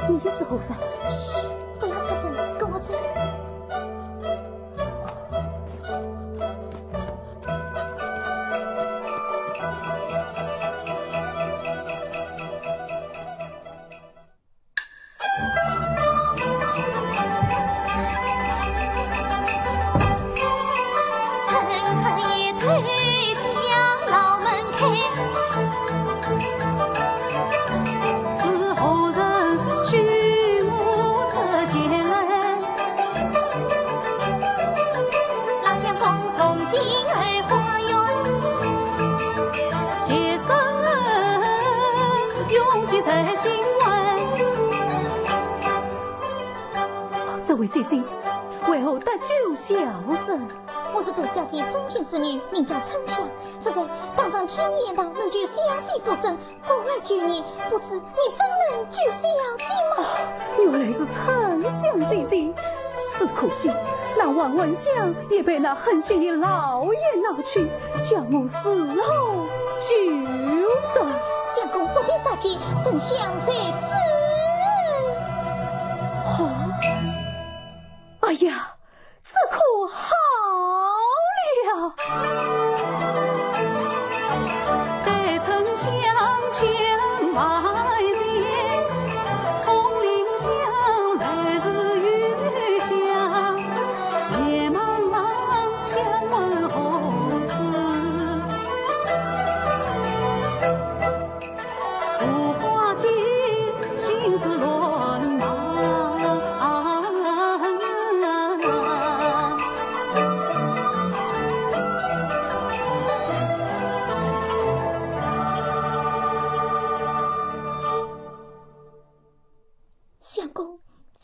你是和尚？嘘，不要出声，跟我走。 这位姐姐，为何搭救小生？我是杜小姐生前之女，名叫春香。实在当上天意，能救小姐复生，故而救你，不知你怎能救小姐吗？原来是春香姐姐，只可惜那王文香也被那狠心的老爷拿去，叫我如何救得？相公不必着急，春香在此。好，哎呀，这可好了。相公，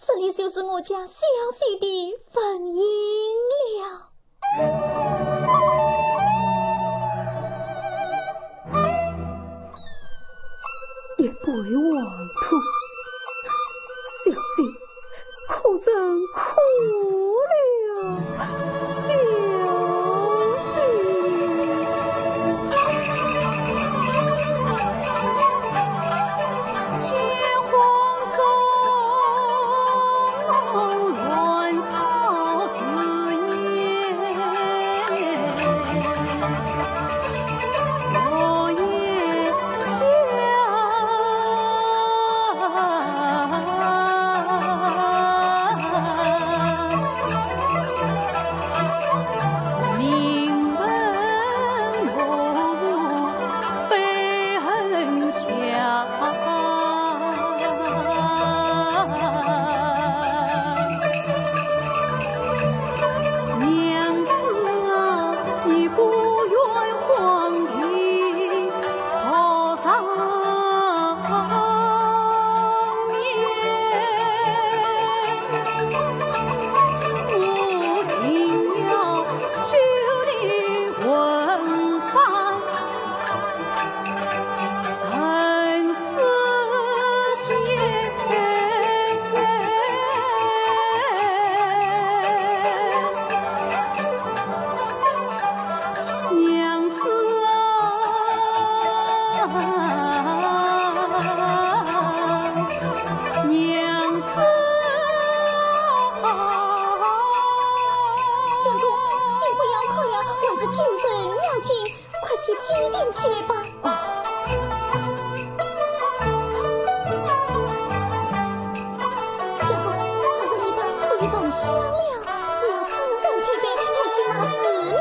这里就是我家小姐的坟茔了。 一杯黄土，小姐可真苦了，小姐。相公，先不要哭了，还是救人要紧，快些坚定起来吧。相公，时辰已到，可以焚香了。 你要仔细看看，我去拿水来。